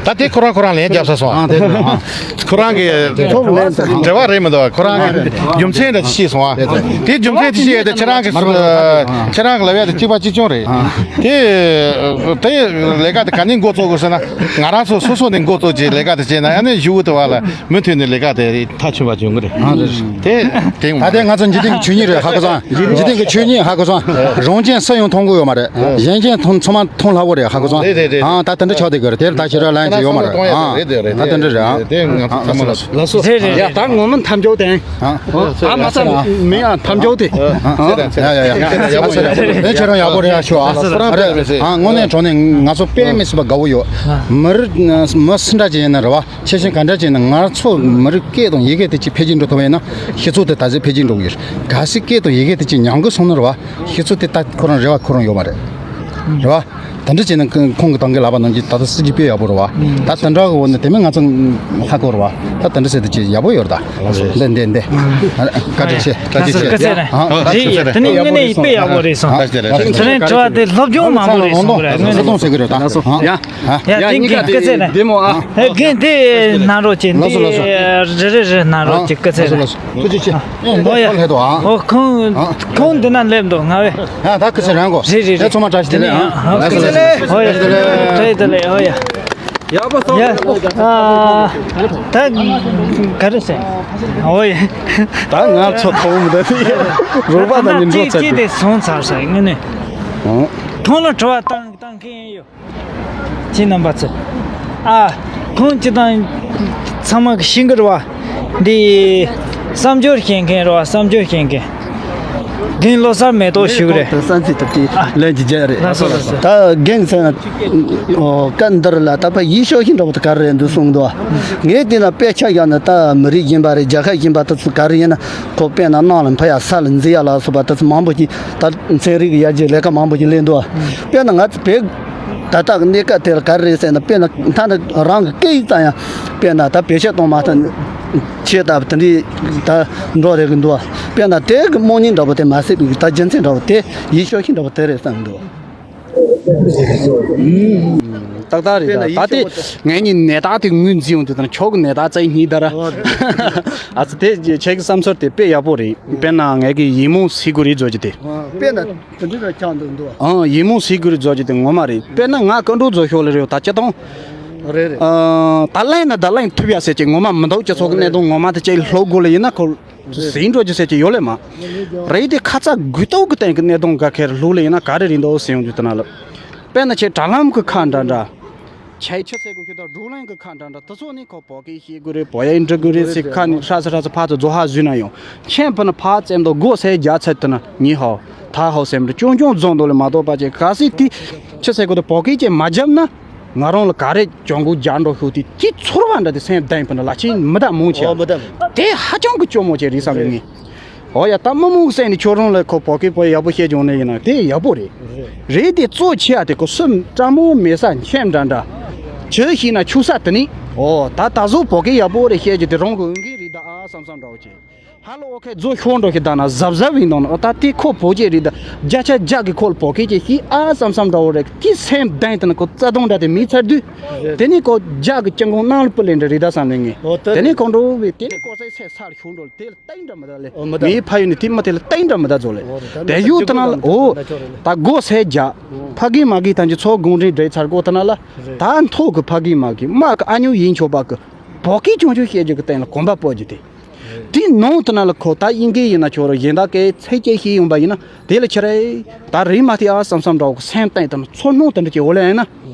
ད་དེ་ཁོ་རང་ཁོ་རང་ལན་རྒྱབ་ས་སོང་ཨ། ཨ་དེ་ཁོ་རང་གི་འབྲེལ་བ་རེད་མི་འདུག་ཁོ་རང་གི་རྒྱུ་མཚན་དེ་ཤེས་སོང་ཨ། དེ་རྒྱུ་མཚན་དེ་ཤེས་ཡ་དེ་ཁྱེད་རང་གི་ཁྱེད་རང་གི་ལབ་ཡ་དེ་གཅིག་པ་གཅིག་རྐྱང་རེད། དེ་དེ་ལས་ཀ་དེ་ག་ནས་འགོ་བཙུགས་དགོས་ཟེར་ན་ང་རང་ཚོ་སོ་སོ་ནས་འགོ་བཙུགས་ཀྱི་ལས་ཀ་དེ་བྱས་ན་ཨ་ནི་གཞུག་གུ་དེ་བ་ལ་མུ་མཐུད་ནས་ལས་ཀ་དེ་མཐའ་ཆོད་པ་བྱུང་གི་རེད། དེ་དེ་ད་ལྟའི་ང་ཚོ་འཇིག་རྟེན་གྱི་ཆོས་ཉིད་རེད་ཧ་གོ་སོང་། འཇིག་རྟེན་གྱི་ཆོས་ཉིད་ཧ་གོ་སོང་། རང་གཞན་སུ་ཡང་མཐོང་གི་ཡོད་མ་རེད། གཞན་གཞན་མཐོང་ཚང་མ་མཐོང་སླ་བོ་རེད་ཧ་གོ་སོང་། རེད་རེད་རེད། ཨ་ད་དེ་འདྲ་ཆགས་བསྡད་ཀྱི་རེད། དེར་ད་ཁྱེད་རང་ལན་ཅིག་ཡོད་མ་རེད། ཨ་ད་དེ་འདྲ་རེད། ཨ་ད་དེ་འདྲ་རེད། ཨ་ལགས་སོ་ལགས་སོ། ལགས་སོ། རེད་རེད་རེད། ད་ངོ་མ་མཐའ་མཇུག་དེ། ཨ་ཨ་མ་ས་མིང་ཨ་མཐའ་མཇུག་དེ། ཨ་ཡ་ཡ་ཡ། ཡ་ཡ་ཡ། ཁྱེད་རང་ཡག་པོ་རེད་ཨ་ཤོ་ཨ། ཨ་རེད། ཨ་དངོས་གནས་དྲང་གནས་ང་ཚོ་དཔེ་མི་སྲིད་པ་དགའ་བོ་ཡོད། མི་རིགས་མི་སུ་འདྲ་ཅིག་ཡིན་ན་རེད་བ། ཆེ་ཆུང་ག་འདྲ་ཅིག་ཡིན་ན་ང་ཚོ་མི་རིགས་སྐད་དང་ཡི་གེ་དེ་ཅིག་འཕེལ་རྒྱས་འགྲོ་ཐུབ་པ་ཡིན་ན་སྤྱི་ཚོགས་དེ་ད་གཟོད་འཕེལ་རྒྱས་འགྲོ་གི་ཡོད། གལ་སྲིད་སྐད་དང་ཡི་གེ་དེ་ཅིག་ཉམས་གི་སོང་ན་རེད་བ། སྤྱི་ཚོགས་དེ་ད་ཁོ་རང་རེ་བ་ཁོ་རང་ཡོད་མ་རེད། རེད་བ། དེ་འདྲ་བྱས་ན་ཁོང་ཁོང་གི་ཏང་གི་ལག་པ་ནང་གི་ད་ལྟ་སྲིད་ཇུས་དཔེ་ཡག་པོ་རེད་བ། ད་དེ་འདྲ་གི་འོག་ནས་དེ་མིན་ང་ཚོ་ཧ་གོ་རེད་བ། ད་དེ་འདྲ་ཟེར་དུས་ཅིག་ཡག་པོ་ཡོད་རེད་ད། འདི་འདི་འདི། བཀའ་དྲིན་ཆེ་བཀའ་དྲིན་ཆེ། ཨ་ཨ་རེད་ཡ། དེ་ནི་དངོས་གནས་དཔེ་ཡག་པོ་རེད་སོང་། དེ་རིང་དྲི་བ་དེ་ལྷོད་ལྷོད་མང་པོ་རེད་སོང་གི་རེད། དངོས་གནས་ལོ་ཚོད་ཟེར་གི་རེད་ད། ཡ་ཡ་ཡ། ངས་ཀ་དེ་བདེ་མོ་ཨ། ཨེ་རྒན་དེ་ན་རོགས་བྱེད། ལགས་སོ་ལགས་སོ། འདི་རེ་རེ་རེ་ན་རོགས་བྱེད། སྐུ་ཚེ་རིང་། ཐུགས་རྗེ་ཆེ། ཨོ་ཡ། ལྷོད་དོ་ཨ། ཨོ་ཁོང་ཁོང་འདི་ན་སླེབས་འདུག་ང་བས། ཡ་ད་སྐུ་ཚེ་རིང་གོ། རེད་རེད་རེད། ཚང་མ་བཀྲ་ཤིས་བདེ་ལེགས་ཨ། ཨོ་ཡ། བཀྲ་ཤིས་བདེ་ལེགས། ཨོ་ཡ། ཡག་པོ་སོང་། ཡ་ཨ། ད་ག་རེ་ཟེར། ཨོ་ཡ། ད་ང་ཚོ་ཐོག་མི་འདུག་རོགས་པ་དང་ནི་འགྲོ་ཚར་ཅི་ཏེ་སོང་ཚར་ས་ངས་ནི། ཁོང་ལ་དྲི་བ་བཏང་བཏང་མཁན་ཡོད། ཁྱེད་རྣམ་པ་ཚོ། ཨ། ཁོང་སྤྱི་དང་ཚང་མ་གི་ཤིང་གི་རེད་བ། འདི་བསམ་སྦྱོར་བྱེད་མཁན་རེད་བ། བསམ་སྦྱོར་བྱེད་མཁན། རྒན་བློ་གསར་མེ་ཏོག་ཞུ་གི་རེད། ད་སན་ཙི་ཏབ་ཀྱི་ལན་གྱི་རྒྱ་རེད། ལགས་སོ་ལགས་སོ། ད་རྒན་ཚང་ཨོ་བཀའ་འདིར་ལ་ད་ཕ་ཡིད་ཤོག་ཤིང་འདྲ་བོ་ད་ག་རེ་རེད་འདུག་གསུངས་འདུག་ངས་དེ་ན་དཔེ་ཆ་བཞག་ན་ད་མི་རིགས་གཞན་པ་རེད། རྒྱལ་ཁབ་གཞན་པ་ད་ཚོ་ག་རེ་ཡིན་ན་ཁོ་དཔེར་ན་གནམ་ལ་འཕུར་ཡ་ས་ལ་འཛེག་ཡ་ལ་སོགས་པ་ད་ཚོ་མང་པོ་ཞིག་ད་ཚན་རིག་གི་ཡར་རྒྱས་ལས་ཀ་མང་པོ་ཞིག་ལས་འདུག་དཔེར་ན་ང་ཚོ་བོད་ད་ལྟ་གི་གནས་སྐབས་དེ་ལ་ག་རེ་རེད་ཟེར་ན། དཔེར་ན་ཐ་ན་རང་གི་སྐད་ཡིག་ཙམ་ཡང་དཔེར་ན་ད་བེད་སྤྱོད་གཏོང་མ་ཐུབ་ཆེད་ལྟ་བུ་དེ་འདྲའི་ད་འགྲོ་རེད་གི་འདུག་དཔེར་ན་དེ་གི་རྨོངས་གཉིད་འདྲ་པོ་དེ་མ་སད་པའི་ད་རྒྱུ་མཚན་འདྲ་པོ་དེ་ཡིད་ཤོག་ཤིང་འདྲ་པོ་དེ་རེད་བསམ་གི་འདུག་ཏག་ཏག་རེད། ད་ད་དེ་ངས་ནི་ནད་རྟགས་དེ་ངོས་འཛིན་ཡོང་དུས་ད་ཁྱོད་ཀྱི་ནད་རྟགས་བཙལ་སྙིང་ད་ར། ཨ་ཙི་དེ་ཁྱེད་ཀྱི་བསམ་ཚུལ་དེ་དཔེ་ཡག་པོ་རེད། དཔེར་ན་ངས་ཀྱི་ཡིད་སྨོན་སེ་གོ་རེད་བཟོ་རྒྱུ་དེ། དཔེར་ན། དེ་འདྲ་ཆགས་འདུག་འདུག་ཨང་། ཡིད་སྨོན་སེ་གོ་རེད་བཟོ་རྒྱུ་དེ་ངོ་མ་རེད། དཔེར་ན་ང་སྐུ་མགྲོན་བཟོ་ཤོག་ལེ་རེད། ད་སྤྱི་དང་། རེད་རེད། ཨ་ད་གླེང་ན་ད་གླེང་ཐུབ་ཡ་ཟེར་གྱི་ངོ་མ་མི་འདུག་སྤྱི་ཚོགས་ཀྱི་གནད་དོན་ངོ་མ་དེ་ཅིག་ལྷོད་དགོས་ལེ་ཡིན་ན་ཁོ་ཟིན་འགྲོ་རྒྱུ་ཟེར་གྱི་ཡོད་ལེ་མ་རེད། དེ་ཁ་ཚ་དགོས་གཏུག་གི་སྟེང་གི་གནད་དོན་འགའ་ཁེར་ལྷུག་ལེ་ཡིན་ན་ག་རེ་རེད་འདུག་ཟེར་ཡོང་རྒྱུ་དེ་ན་ལ། དཔེར་ན་ཁྱེད་དྲ་ལམ་གི་ཁ་འདྲ་འདྲ། ཆའི་ཆུ་ཟེར་དགོས་ཁྱོད་ད་བགྲོ་གླེང་གི་ཁ་འདྲ་འདྲ་དེ་ཚོ་ནི་ཁོ་བོད་སྐད་ཤེས་དགོས་རེད། བོད་ཡིག་འབྲི་དགོས་རེད་ཟེར་ཁ་ནས་ཧྲ་ཚ་ཧྲ་ཚ་ཕར་ཚུར་རྫོགས་ཧ་བཟོས་ན་ཡང་ཁྱེད་ཕུ་ན་ཕར་བཙེམ་དང་སྒོ་སེ་རྒྱ་ཚད་དུ་ན་ཉི་ཧའོ་ད་ཧའོ་སེམས་འདྲ་ཅུང་ཅུང་རྫོང་དོ་ལས་མ་གཏོགས་པ་ཅེ་ག་སྲིད་དེ་ཆུ་ཟེར་དགོས་དུ་བོད་སྐད་ཅེས་མ་བརྒྱབ་ན་ང་རང་ལ་ག་རེ་གྱོང་གུད་རྒྱག་འགྲོ་ཤོག་དེ་དེ་ཚོར་བ་འདྲ་དེ་སེམས་གདེང་ཕུ་ན་ལ་ཆེན་མི་ད་མོང་ཆེ་ཨོ་མི་ད་དེ་ཧ་ཅང་གི་སྐྱོ་མོ་ཆེ་རེད་བསམ་ཡོད་ངེས། ཨོ་ཡ། ད་མི་མང་གསན་ནས་ཁྱོད་རང་ལ་ཁོ་བོད་སྐད་བོད་ཡག་པོ་བཤད་བྱུང་ནས་ཡིན་ན་དེ་ཡག་པོ་རེད། རེད་དེ་གཙོ་ཆེ་ཡ་དེ་ཁོ་སུ་སྤྲ་མོ་མེད་ས་མཁྱེན་འདྲ་འདྲ། ཆུ་ཤེས་ན་ཆུ་ས་དེ་ནི། ཨོ་ད་ད་གཟོད་བོད་སྐད་ཡག་པོ་རེད་བཤད་རྒྱུ་དེ་རང་གི་འོས་འགན་རེད་ད་ཨ་བསམ་བསམ་འདྲ་བོ་བྱེད། ཧ་ལོ་ཨོ་ཁེ་རྫོ་ཤོག་འགྲོ་ཞིག་ད་ན་གཟབ་གཟབ་ཡིན་དང་ན་ཨོ་ད་དེ་ཁོ་བོད་སྐད་རེད་ད། བརྒྱ་ཆ་བརྒྱ་གི་ཁོ་ལ་བོད་སྐད་ཅེས་ཤེས་ཨ་བསམ་བསམ་འདྲ་བོ་རེད། དེ་སེམས་གདེང་དེ་ན་ཁོ་རྩ་དོན་འདྲ་དེ་མི་ཚར་དུས། དེ་ནི་ཁོ་རྒྱ་གི་སྤྱི་ཁོང་ནང་ལ་སྤུ་ལེན་འདྲ་རེད་ད་བསམ་ནས་ངས། དེ་ནི་ཁོང་འགྲོ་བའི་དེ་ནི་ཁོ་སའི་སེ་སར་ཤོང་འགྲོ་དེ་ལ་སྟེང་འདྲ་མི་ད་ལེ། ཨོ་མི་ད། ངའི་ཕ་ཡུལ་ནི་དེ་མི་དེ་ལ་སྟེང་འདྲ་མི་ད་ཛོ་ལེ། ཨོ་རེད། ད་དེ་ཡུལ་དེ་ན་ལ་ཨོ། ད་སྒོ་སེ་རྒྱ། ཕ་གི་མ་གི་ཐམས་ཅད་ཚོ་དགོང་དྲིན་འདྲེ་ཚར་སྒོ་དེ་ན་ལ། ད་མཐོ་གི་ཕ་གི་མ་གི་མ་གི་ཨ་ཉུ་ཡིན་ཆོག་པ་གི། བོད་སྐད་ཆུང་ཆུང་བཤད་རྒྱུ་གི་སྟེང་ལ་གོམ་པ་སྤོ་རྒྱུ་དེ། དེ་ནང་དེ་ན་ལ་ཁོ་ད་དབྱིན་སྐད་ཡིན་ན་ཆོག་རོ་གཞན་དག་གི་ཚིག་སྐད་ཤེས་ཡོང་པ་ཡིན་ན་དེ་ལ་ཁྱེད་རེ་ད་རེས་མ་དེ་ཨ་བསམ་བསམ་འདྲ་བོ་གི་སེམས་གཏིང་དེ་ན་ཚོར་སྣང་དེ་འདྲ་ཅིག་འོ་ལེ་ཡིན་ན།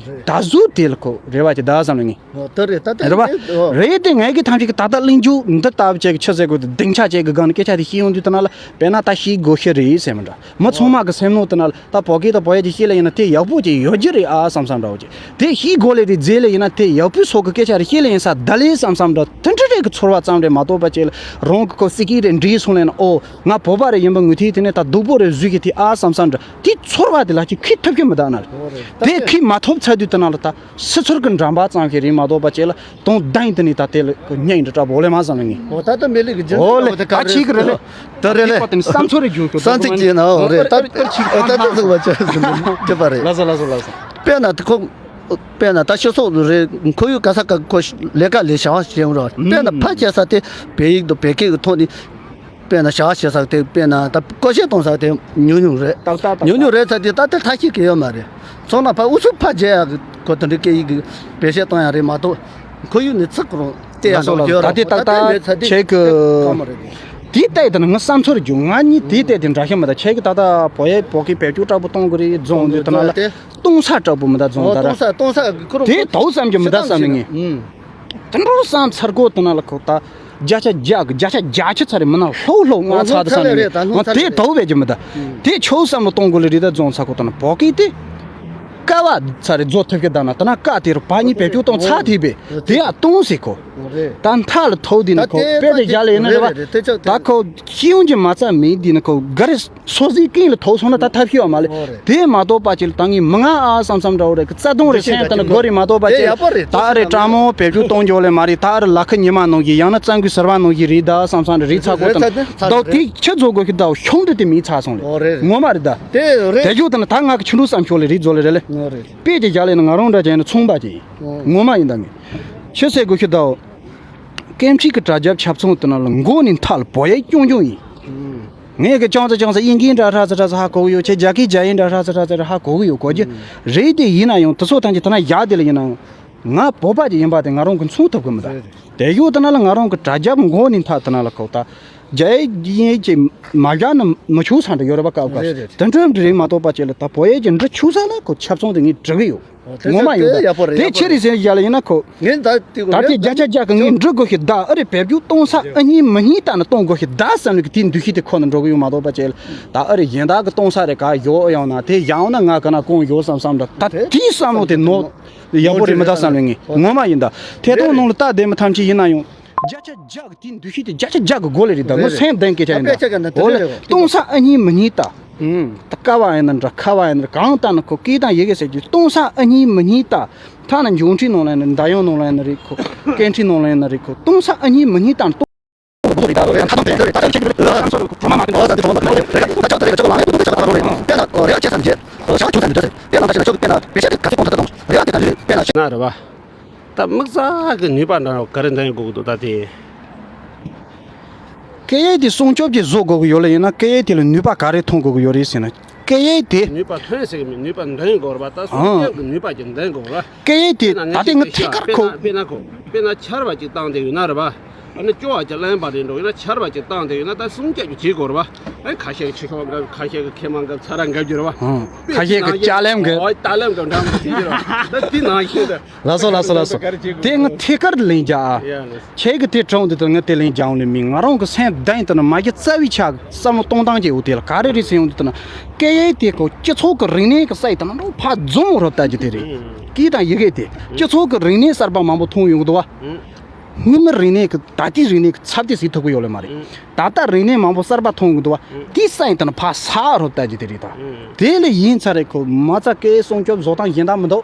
ད་གཟོད་དེ་ལ་ཁོ་རེ་བ་ཅིག་གདའ་བསམ་ལ་ངས། ཨོ་དེ་རེད། ད་ལྟ་རེད་བ། རེད་དེ། ངས་གི་ཐམས་ཅད་ཀྱི་ད་ལྟ་གླེང་རྒྱུ་འདི་ལྟ་བུ་ཅིག་གི་ཆུ་ཟེར་དགོས་དེ་སྡིངས་ཆ་ཅིག་གི་སྒང་ནས་སྐད་ཆ་དེ་བཤད་ཡོང་དུས་དེ་ན་ལ་དཔེར་ན་ད་ཤེས་དགོས་ཤེས་རེད་ཟེར་མི་འདྲ། མི་ཚང་མ་གི་སེམས་ནང་དེ་ན་ལ་ད་བོད་སྐད་དང་བོད་ཡིག་ཅིག་ཤེས་ལེ་ཡིན་ན་དེ་ཡག་པོ་ཅིག་ཡོད་རྒྱུ་རེད་ཨ་བསམ་བསམ་འདྲ་བོ་ཅིག་དེ་ཤེས་དགོས་ལེ་རེད་ཟེར་ལེ་ཡིན་ན་དེ་ཡག་པོའི་སོགས་ཀྱི་སྐད་ཆ་རེ་ཤེས་ལེ་ཡིན་ས་ད་ལེ་བསམ་བསམ་འདྲ་དེ་འདྲ་རེ་གི་ཚོར་བ་ཙམ་རེ་མ་གཏོགས་པ་ཅིག་ལ་རང་གི་ཁོ་སྲིད་ཀྱི་རེ་འདྲིས་སོང་ལེ་ན་ཨོ། ང་བོད་པ་རེ་ཡིན་པ་ངོས་ཐིག་དེ་ནས་ད་སྡུག་པོ་རེ་བཟོས་ཀྱི་དེ་ཨ་བསམ་བསམ་འདྲ་དེ་ཚོར་བ་དེ་ལ་ཅིག་ཁས་ཐུབ་ཀྱི་མི་འདུག་ན་རེད། ཨོ་རེད། ད་དེ་ཁས་མ་ཐུབ་ཚར་དུས་དེ་ན་ལ་ད་སི་ཚུར་གི་འགྲམ་པ་ཙམ་ཞིག་རེད་མ་གཏོགས་པ་ཅིག་ལ་དོན་དང་དེ་ནས་ད་དེ་ལ་ཁོ་སྙིང་འདྲ་སྐྲག་པོ་ལེ་མ་བསམ་ལ་ངས། ཨོ་ད་ལྟ་མི་ལུས་ཀྱི་རྒྱུན་ཨོ་ལེ་ད་ཁ་རེད། ད་ཆིག་གི་རེད་ལེ། ད་རེད་ལེ། དེ་བསམ་ཚོར་རེ་བྱུང་ཁྱོད་བསམ་ཚིག་ཅིག་ན་ཨོ་རེད། ད་ད་ད་ད་ཟུག་བ་ཅོ་ཟིན་པ་རེད། ལ་ས་ལ་ས་ལ་ས། དཔེར་ན་དེ་ཁོ། དཔེར་ན་ད་སྤྱི་ཚོགས་རེད། ཁོར་ཡུག་ག་ས་ག་ཁོ་ལས་ཀ་ལས་བྱ་བ་བྱེད་ཡོང་རོགས། དཔེར་ན་ཕ་སྐྱེ་ས་དེ་བོད་ཡིག་དང་བོད་སྐད་ཀྱི་ཐོག་ནས་དཔེར་ན་བྱ་བ་བྱེད་ས་དེ་དཔེར་ན་ད་བཀོལ་སྤྱོད་གཏོང་ས་དེ་ཉུང་ཉུང་རེད། ཏག་ཏག་ཏག་ཉུང་ཉུང་རེད་ས་དེ་ད་དེ་ཐ་ཤི་གི་ཡོད་མ་རེད། སོང་ན་ཕ་ཨུ་ཚུགས་ཕ་རྒྱལ་ཡག་གི་ཁོ་དེ་འདྲའི་སྐད་ཡིག་གི་བེད་སྤྱོད་གཏོང་ཡག་རེད་མ་གཏོགས་ཁོར་ཡུག་ནས་ཚིག་གི་རུང་སྟེ་ཡག་ལ་སོགས་ལ་སོགས་ད་དེ་ཏག་ཏག་ཁྱེད་ཀྱི་དེའི་ལྟས་དེ་ནི་ངའི་བསམ་ཚོར་རྒྱུ་ང་གཉིས་དེའི་ལྟས་དེ་འདྲ་ཤེས་མི་ད་ཁྱེད་ཀྱི་ད་ལྟ་བོད་ཡིག་བོད་སྐད་བེད་སྤྱོད་དྲག་པོ་གཏོང་གི་རེད་རྫོང་འདི་ད་ན་ལ། གཏོང་ས་དྲག་པོ་མི་ད་རྫོང་ད་ར། གཏོང་ས་གཏོང་ས་ཁོ་རང་དེ་དོག་བསམ་གྱི་མི་ད་བསམ་ནས་ངས། དེ་འདྲ་བསམ་ཚར་གོ་དེ་ན་ལ་ཁོ་ད་བརྒྱ་ཆ་བརྒྱ་གི་བརྒྱ་ཆ་བརྒྱ་ཆ་ཚར་རེད་མི་ན་ལྷོ་ལྷོ་ང་ཚ་དེ་བསམ་ནས་ངས་དེ་དོག་བས་ཀྱི་མི་ད། དེ་ཆོག་བསམ་བློ་གཏོང་དགོས་ལེ་རེད་ད་རྫོང་ཚ་གོ་དེ་ན་བོད་སྐད་དེ། ཀ་བ་ཚར་རེད་རྫོ་ཐུབ་ཀྱི་ད་ན་དེ་ན་ཀ་དེ་རུ་བ་གཉིས་བེད་སྤྱོད་གཏོང་ཚ་དེ་བས་དེ་ཡ་གཏོང་སྲིད་གོ། ད་མཐའ་ལ་ཐོག་དེ་ན་ཁོ་དཔེ་དེ་རྒྱ་ལ་ཡིན་ན་རེད་བ། ད་ཁོ་ཤེས་ཡོན་གྱི་མ་རྩ་མེད་དེ་ན་ཁོ་ག་རེ། སོ་སོའི་རྐྱེན་ལ་ཐོག་སོང་ན་ད་ཐབས་ཤེས་ཡོད་མ་ལེ། ཨོ་རེད། དེ་མ་གཏོགས་པ་ཅིག་ལ་ད་ངས་མི་ང་ཨ་བསམ་བསམ་འདྲ་བོ་རེད་གི་རྩ་དོན་རེད་སེམས་ད་ནི་དགོས་རེད་མ་གཏོགས་པ་དེ་ཅིག་ཡག་པོ་རེད། ད་རེད་དྲ་མོ་བེད་སྤྱོད་གཏོང་རྒྱུ་ལེ་མ་རེད། ད་རེད་ལ་ཁ་ཉི་མ་ནང་བཞིན་ཡང་ན་གཙང་གི་ཟུར་བ་ནང་བཞིན་རེད་ད་བསམ་བསམ་རེད་ཚ་གོ་ད་རེད་ཚ་རེད། ད་དེ་ཁྱི་རྫོ་དགོས་ཤི་ད་ཤོང་འདི་དེ་མིའི་ཚ་སོང་ལེ། ཨོ་རེད་རེད། ངོ་མ་རེད་ད། དེ་རེད། དེ་རྒྱུ་ད་ནི་ད་ང་གི་ཆུ་འགྲོ་བསམ་ཤོག་ལེ་རེད་རྫོ་ལེ་རེད་ལེ། ཨོ་རེད། དཔེ་ཅིག་རྒྱ་ལེ་ནི་ང་རང་འདྲ་ཅན་ནི་ཚོང་པ་ཅིག་ཡིན། ཨོ་ངོ་མ་ཡིན་ད་ངས་ཆི་ཟེར་དགོས་ཤི་ད། སྐད་འཕྲིན་གི་དྲ་རྒྱ་ཁྱབ་ཚོང་དེ་ན་ལ་མགོ་ནས་མཐའ་ལ་བོད་ཡིག་རྐྱང་རྐྱང་ཡིན། ངས་གི་ཅང་ཙེ་ཅང་ཙེ་དབྱིན་སྐད་འདྲ་ཧྲ་ཙེ་ཧྲ་ཙེ་ཧ་གོ་གི་ཡོད། ཁྱེད་རྒྱ་སྐད་རྒྱ་ཡིག་འདྲ་ཧྲ་ཙེ་ཧྲ་ཙེ་ཧ་གོ་གི་ཡོད་གོ་རྒྱུ་རེད། དེ་ཡིན་ན་ཡང་དེ་ཚོ་ཐམས་ཅད་དེ་ན་ཡག་དེ་ལ་ཡིན་ན་ཡང་ང་བོད་པ་ཅིག་ཡིན་པ་དེ་ང་རང་གི་མཚོན་ཐུབ་གི་མི་འདུག་དེ་ཡོད་དེ་ན་ལ་ང་རང་གི་དྲ་རྒྱ་མགོ་ནས་མཐའ་དེ་ན་ལ་ཁོ་ད་རྒྱ་ཡིག་དབྱིན་ཡིག་ཅིག་མ་བཞག་ན་མི་ཆོག་ས་འདྲ་ཡོད་རེད་པ། སྐབས་སྐབས་དེ་འདྲ་འདྲ་རེད་མ་གཏོགས་པ་ཅིག་ལ་ད་བོད་ཡིག་ཅིག་འབྲི་ཆོག་ས་ལ་ཁོ་ཁྱབ་ཚང་དེ་ངས་འབྲི་གི་ཡོད། ངོ་མ་ཡིན་ད་ཡག་པོ་རེད། དེ་ཡག་པོ་ཆི་རེད་ཟེར་ཡ་ལ་ཡིན་ན་ཁོ། ངས་ད་དེ་ད་ལྟའི་བརྒྱ་ཆ་བརྒྱ་གི་ངས་འབྲི་དགོས་ཤི་ད་ཨ་རེ་བེད་སྤྱོད་གཏོང་ས་ཨ་ཉིད་མི་ཉིད་ད་ནི་གཏོང་དགོས་ཤི་ད་བསམ་ནས་གི་དེའི་འདུ་ཤེས་དེ་ཁོ་ན་འགྲོ་གི་ཡོད་མ་གཏོགས་པ་ཅེ་ལ་ད་ཨ་རེ་གཞན་དག་གི་གཏོང་ས་རེ་ག་ཡོད་ཡང་ན་དེ་ཡང་ན་ང་ག་ན་གང་ཡོད་བསམ་བསམ་ད་ད་དེའི་བསམ་བློ་དེ་ནོར་ཡག་པོ་རེད་མི་ད་བསམ་ནས་ངས་ངོ་མ་ཡིན་ད་ཐད་གཏོང་ནང་ལ་ལྟ་བསྡད་མི་ཐམས་ཅད་ཡིན་ན་ཡང་། བརྒྱ་ཆ་བརྒྱ་གི་དེའི་འདུ་ཤེས་དེ་བརྒྱ་ཆ་བརྒྱ་གི་སྒོ་ལས་རེད་ད་ངོ་སེམས་ལྡན་སྐད་ཆ་ཡིན་ད། ཨོ་ལེ་གཏོང་ས་ཨ་ཉིད་མི་ཉིད་ད། ད་ཀ་བ་ཡིན་ན་འདྲ་ཁ་བ་ཡིན་ན་འདྲ་གང་ལྟར་ན་ཁོ་སྐད་དང་ཡི་གེ་ཟེར་རྒྱུ་གཏོང་ས་ཨ་ཉིད་མི་ཉིད་ད། ཐ་ན་འབྱུང་འཕྲིན་ནང་ལ་ཡིན་ན་འདར་ཡོང་ནང་ལ་ཡིན་ན་རེད་ཁོ་སྐད་འཕྲིན་ནང་ལ་ཡིན་ན་རེད་ཁོ་གཏོང་ས་ཨ་ཉིད་མི་ཉིད་ད་གཏོང་། ན་རེད་བ། ད་དམིགས་བསལ་གི་ནུས་པ་འདྲ་བ་ག་རེ་འདོན་དགོས་འདུག་ད་དེ། སྐད་ཡིག་དེ་སྲུང་སྐྱོབ་ཀྱི་བཟོ་དགོས་ཀྱི་ཡོད་ལ་ཡིན་ན་སྐད་ཡིག་དེ་ལ་ནུས་པ་ག་རེ་ཐོན་དགོས་ཀྱི་ཡོད་རེད་ཟེར་ན་སྐད་ཡིག་དེ། ནུས་པ་ཐོན་ཟེར་གི་མིན་ནུས་པ་འདོན་དགོས་རེད་པ། ད་སྲུང་སྐྱོབ་ཀྱི་ནུས་པ་ཅིག་འདོན་དགོས་རེད་པ། སྐད་ཡིག་དེ་ད་ལྟའི་ངས་ཅིག་ཁྱེད་ཀར་ཁོ། དཔེར་ན་ཁོ་དཔེར་ན་ཆར་པ་ཅིག་བཏང་བསྡད་ཡོད་ན་རེད་པ། ཨ་ནི་སྐྱོ་བ་ཅིག་ལེན་པ་རེད་འགྲོ་ཡོད་ན་ཆར་པ་ཅིག་བཏང་བསྡད་ཡོད་ན་ད་སྲུང་སྐྱོབ་ཀྱི་བྱེད་དགོས་རེད་པ། ཨ་ནི་ཁ་ཤས་ཀྱི་ཆུ་ཤོག་འགབ་ཁ་ཤས་ཀྱི་ཁེ་མ་འགབ་ཚ་ར་འགབ་རྒྱུ་རེད་པ། ཁ་ཤས་ཀྱི་ལྕགས་ལེམ་འགབ། ཨོ་ལྕགས་ལེམ་འགབ་འདྲ་མི་བྱེད་རྒྱུ་རེད་པ། ད་དེ་ནང་བཞིན་དུ། ལགས་སོ་ལགས་སོ་ལགས་སོ། དེ་ང་ཐད་ཀར་ལན་རྒྱག་ཨ། ཡ་ལགས་སོ། ཁྱེད་ཀྱི་དེ་དྲང་དེ་དང་ང་དེ་ལན་རྒྱག་ལེ་མིན། ང་རང་གི་སེམས་གཏིང་དུ་ན་མ་གི་རྩ་བའི་ཆ་བསམ་བློ་གཏོང་སྟངས་ཀྱི་འོ་དེ་ལ་ག་རེ་རེད་ཟེར་ཡོང་དུས་དུ་ན་སྐད་ཡིག་དེ་ཁོ་སྤྱི་ཚོགས་ཀྱི་རིག་གནས་ཀྱི་སའི་དང་ན་ཕར་རྫོང་རབ་ལྟ་རྒྱུ་དེ་རེད། སྐད་དང་ཡི་གེ་དེ་སྤྱི་ཚོགས་ཀྱི་རིག་གནས་གསར་པ་མང་པོ་མཐོང་ཡོང་གི་འདུག་བ། སྔོན་མའི་རིག་གནས་ཀྱི་ད་ལྟའི་རིག་གནས་ཀྱི་ཚབ་དེ་ཟིག་ཐུབ་ཀྱི་ཡོད་ལེ་མ་རེད། ད་ལྟ་རིག་གནས་མང་པོ་གསར་པ་མཐོང་གི་འདུག་བ། དེའི་སའི་དང་ན་ཕར་ས་རབ་ལྟ་རྒྱུ་དེ་རེད་ད། དེ་ལས་ཡིན་ཚར་རེད་ཁོ་མ་རྩ་སྐད་སྲུང་སྐྱོབ་བཟོ་སྟངས་གཞན་དག་མི་འདུག་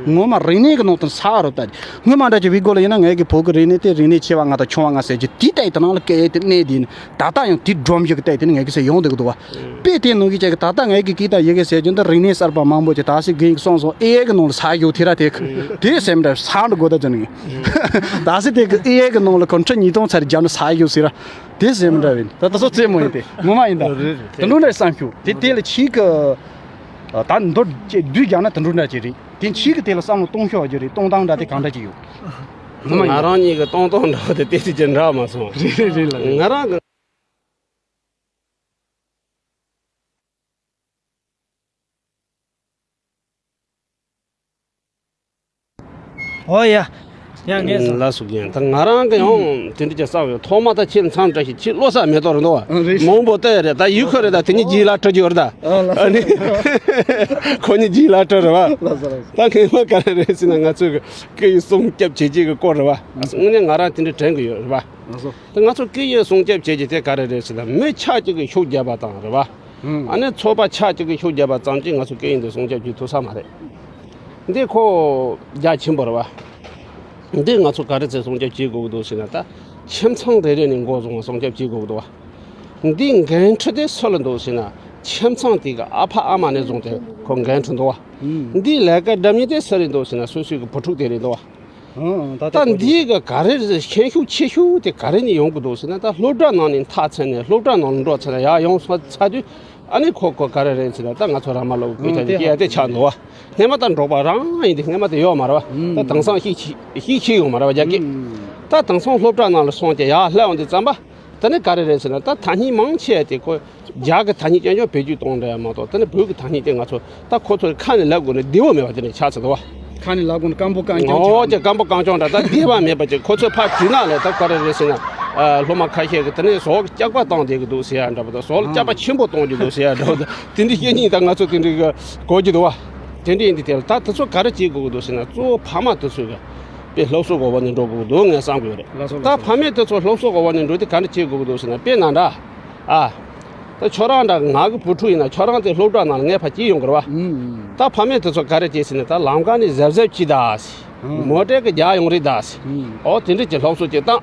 ངོ་མ་རིག་གནས་ཀྱི་ནང་དུ་ས་རུ་ལྟ། སྔོན་མ་འདྲ་ཅིག་བི་གོ་ལ་ཡིན་ན་ངའི་གི་བོད་ཀྱི་རིག་གནས་དེ་རིག་གནས་ཆེ་བ་ལྔ་དང་ཆུང་བ་ལྔ་ཟེར་གྱི་དེའི་ལྟའི་དེ་ནང་ལ་སྐད་དེ་གནས་དེ་ཡིན། ད་ལྟ་ཡང་དེ་སྒྲོམ་གཞི་གི་ལྟའི་དེ་ནི་ངའི་གི་ཟེར་ཡོང་བསྡད་ཀྱི་འདུག་བ། དཔེ་དེ་ནང་གི་ཅིག་གི་ད་ལྟ་ངའི་གི་སྐད་དང་ཡི་གེ་ཟེར་རྒྱུ་འདི་རིག་གནས་གསར་པ་མང་པོ་ཅིག་ད་སི་གིན་གི་སོང་སོང་ཨེ་ཨེ་གི་ནང་ལ་ས་ཡོད་དེ་ར་དེ་གི་དེ་སེམས་འདྲ་ས་འདྲ་དགོས་ད་ཅི་ནི། ད་སི་དེ་གི་ཨེ་ཨེ་གི་ནང་ལ་ཁོ་ཁྲི་ཉིས་སྟོང་ཚར་རྒྱབ་ན་ས་ཡོད་ཟེར་ར་དེ་སེམས་འདྲ་བས་ད་ད་སོ་རྩེད་མོ་ཡིན་དེ་ངོ་མ་ཡིན་ད། དེ་འདྲ་འདྲ་བསམ་ཤུགས་དེ་དེ་ལ་ཆིག་གི་ད་མདོར་བསྡུས་རྒྱག་ན་དེ་འདྲ་འདྲ་ཅིག་རེད། དེ་ཕྱིས་ཀྱི་དེ་ལ་བསམ་བློ་གཏོང་ཤོག་རྒྱུ་རེད། གཏོང་སྟངས་འདྲ་དེ་གང་འདྲ་ཅིག་ཡོད། ངོ་མ་ང་ཡིན། རང་ཉིད་ཀྱི་གཏོང་སྟངས་འདྲ་བ་དེ་ཏོག་ཙམ་ཅིག་འདྲ་མ་སོང་། རེད་རེད་རེད་ལགས་རེད། ང་རང་གི་ཨོ་ཡ། ཡ་ངས་སོང་། ལ་སུ་ཡིན་ད་ང་རང་གི་ཡང་དེ་འདྲ་ཅིག་བསམ་ཡོད། ཐོག་མ་ད་ཁྱེད་མཚམས་བཀྲ་ཤིས་ཁྱེད་བློ་ས་མེ་ཏོག་རེད་འདུག་བ། ཨ་རེད། མང་པོ་ལྟ་ཡ་རེད། ད་ཡུལ་ཁོ་རེད། ད་དེ་ཉིད་རྗེས་ལ་སྤྲོད་རྒྱུ་རེད་ད། ཨ་ལ་ཨ་ནི་ཁོ་ཉིད་རྗེས་ལ་སྤྲོད་རེད་བ། ལ་ས་ལ་ས། ད་ངས་མ་ག་རེ་རེད་ཟེར་ན་ང་ཚོའི་གི་སྐུ་ཡི་སྲུང་སྐྱོབ་བྱེད་ཀྱི་གི་སྐོར་རེད་བ། དངོས་གནས་ང་རང་དེ་འདྲ་དྲན་གི་ཡོད་རེད་བ། ལ་ས། ད་ང་ཚོ་སྐུ་ཡི་སྲུང་སྐྱོབ་བྱེད་ཀྱི་དེ་ག་རེ་རེད་ཟེར་ན་མི་ཆ་གཅིག་གི་ཤུགས་རྒྱབ་པ་དང་རེད་བ། ཨ་ནི་ཚོགས་པ་ཆ་གཅིག་གི་ཤུགས་རྒྱབ་པ་ཙམ་གྱིས་ང་ཚོ་སྐད་ཡིག་འདི་སྲུང་སྐྱོབ་བྱེད་ཐུབ་ས་མ་རེད། འདི་ཁོ་རྒྱ་ཆེན་པོ་རེད་བ། འདི་ང་ཚོ་ག་རེ་ཚེ་སྲུང་སྐྱོབ་བྱེད་དགོས་ཀྱི་འདུག་ཟེར་ན། ད་ཁྱིམ་ཚང་རེ་རེ་ནས་འགོ་བཟུང་བ་སྲུང་སྐྱོབ་བྱེད་དགོས་ཀྱི་འདུག་བ། འདིའི་འགན་འཁྲི་དེ་སུ་ལ་འདུག་ཟེར་ན། ཁྱིམ་ཚང་དེ་གི་ཨ་ཕ་ཨ་མ་ནས་བཟུང་སྟེ་ཁོ་འགན་འཁྲི་འདུག་བ། འདིའི་ལས་ཀ་སྒྲུབ་མཁན་དེ་སུ་རེད་འདུག་ཟེར་ན། སོ་སོའི་གི་བུ་ཕྲུག་དེ་རེད་འདུག་བ། ཨང་། ད་ད་ལྟ་འདིའི་གི་ག་རེ་རེད། ཤན་ཤུགས་ཆེ་ཤོས་དེ་ག་རེ་ནས་ཡོང་གི་འདུག་ཟེར་ན། ད་སློབ་གྲྭ་ནང་ནས་མཐར་ཕྱིན་ནས་སློབ་གྲྭ་ནང་ལ་འགྲོ་ཚར་ནས་ཡར་ཡོང་ཚར་དུས། ཨ་ནི་ཁོ་ཁོ་ག་རེ་རེད་ཟེར་ན། ད་ང་ཚོ་ར་མ་ལོག་སྐད་ཆ་དེ་སྐད་ཡ་དེ་ཆགས་འདུག་བ། སྔས་མ་ད་འབྲོག་པ་རང་ཡིན་དེ་སྔས་མ་དེ་ཡོད་མ་རེད་བ། ད་དེང་སང་ཤེས་ཤེས་ཤེས་ཡོང་མ་རེད་བ་རྒྱ་སྐད། ད་དེང་སང་སློབ་གྲྭ་ནང་ལ་སོང་སྟེ་ཡར་སླེབས་འོང་དུས་ཙམ་པ། ད་ནི་ག་རེ་རེད་ཟེར་ན། ད་ཐ་སྙད་མང་ཆེ་དེ་ཁོ་རྒྱ་གི་ཐ་སྙད་རྐྱང་རྐྱང་བེད་སྤྱོད་གཏོང་འདྲ་ཡ་མ་གཏོགས། ད་ནི་བོད་ཀྱི་ཐ་སྙད་དེ་ང་ཚོ་ད་ཁོ་ཚོའི་ཁ་ནས་ལབ་དགོས་ན་བདེ་བོ་མེད་པ་དེ་འདྲ་ཆགས་ཚར་འདུག་བ། ཁ་ནས་ལབ་དགོས་ན་སྐམ་པོ་རྐང་རྐྱང་ཆགས། ཨོ་ཅེ། སྐམ་པོ་རྐང་རྐྱང་འདྲ། ད་བདེ་བ་མེད་པ་ཅིག་ཁོ་ཚོས་ཕར་དྲིས་ན་ལས། ད་ག་རེ་རེད་ཟེར་ན། ཨ། སློབ་མ་ཁ་ཤས་ཀྱིས་ད་ནི་ཟོག་སྐྱག་པ་བཏང་བསྡད་ཀྱི་འདུག་ཟེར་ཡ་འདྲ་པོ་དང་། ཟོག་ལ་སྐྱག་པ་ཆེན་པོ་གཏོང་གི་འདུག་ཟེར་ཡ་འདྲ་པོ་དང་། དེ་འདྲའི་བཤད་ཉིན་ད་ང་ཚོ་དེ་འདྲའི་གོ་གི་འདུག་བ། དེ་འདྲ་ཡིན་དུས་དེ་ལ་ད་དེ་ཚོ་ག་རེ་བྱེད་དགོས་ཀྱི་འདུག་ཟེར་ན། གཙོ་བོ་ཕ་མ་དེ་ཚོས་གི་དཔེ་སློབ་གསོ་དགོས་པ་ནས་འགྲོ་དགོས་ཀྱི་འདུག་ངས་བསམ་གི་ཡོད་རེད། ལགས་སོ། ད་ལགས་སོ། ཕ་མས་དེ་ཚོ་སློབ་གསོ་དགོས་པ་ནས་འགྲོ་དུས་ག་འདྲ་བྱེད་དགོས་ཀྱི་འདུག་ཟེར་ན། དཔེར་ན་འདྲ། ཨ། ད་ཁྱོད་རང་འདྲ་ང་གི་བུ་ཕྲུག་ཡིན་ན། ཁྱོད་རང་དེ་སློབ་གྲྭ་ནང་ལ་ངས་ཕར་སྐྱེལ་ཡོང་གི་རེད་བ། ཨུམ། ད་ཕ་མས་དེ་ཚོ་ག་རེ་བྱེད་ཟེར་ན། ད་ལམ་ཁ་ནས་གཟབ་གཟབ་གྱིས་ད་ཟེར། ཨུམ། མོ་ཊ་གིས་རྒྱག་ཡོང་རེད་ད་ཟེར། ཨུམ། ཨོ་དེ་འདྲ་གྱི་སློབ་གསོ་ཅིག་བཏང་།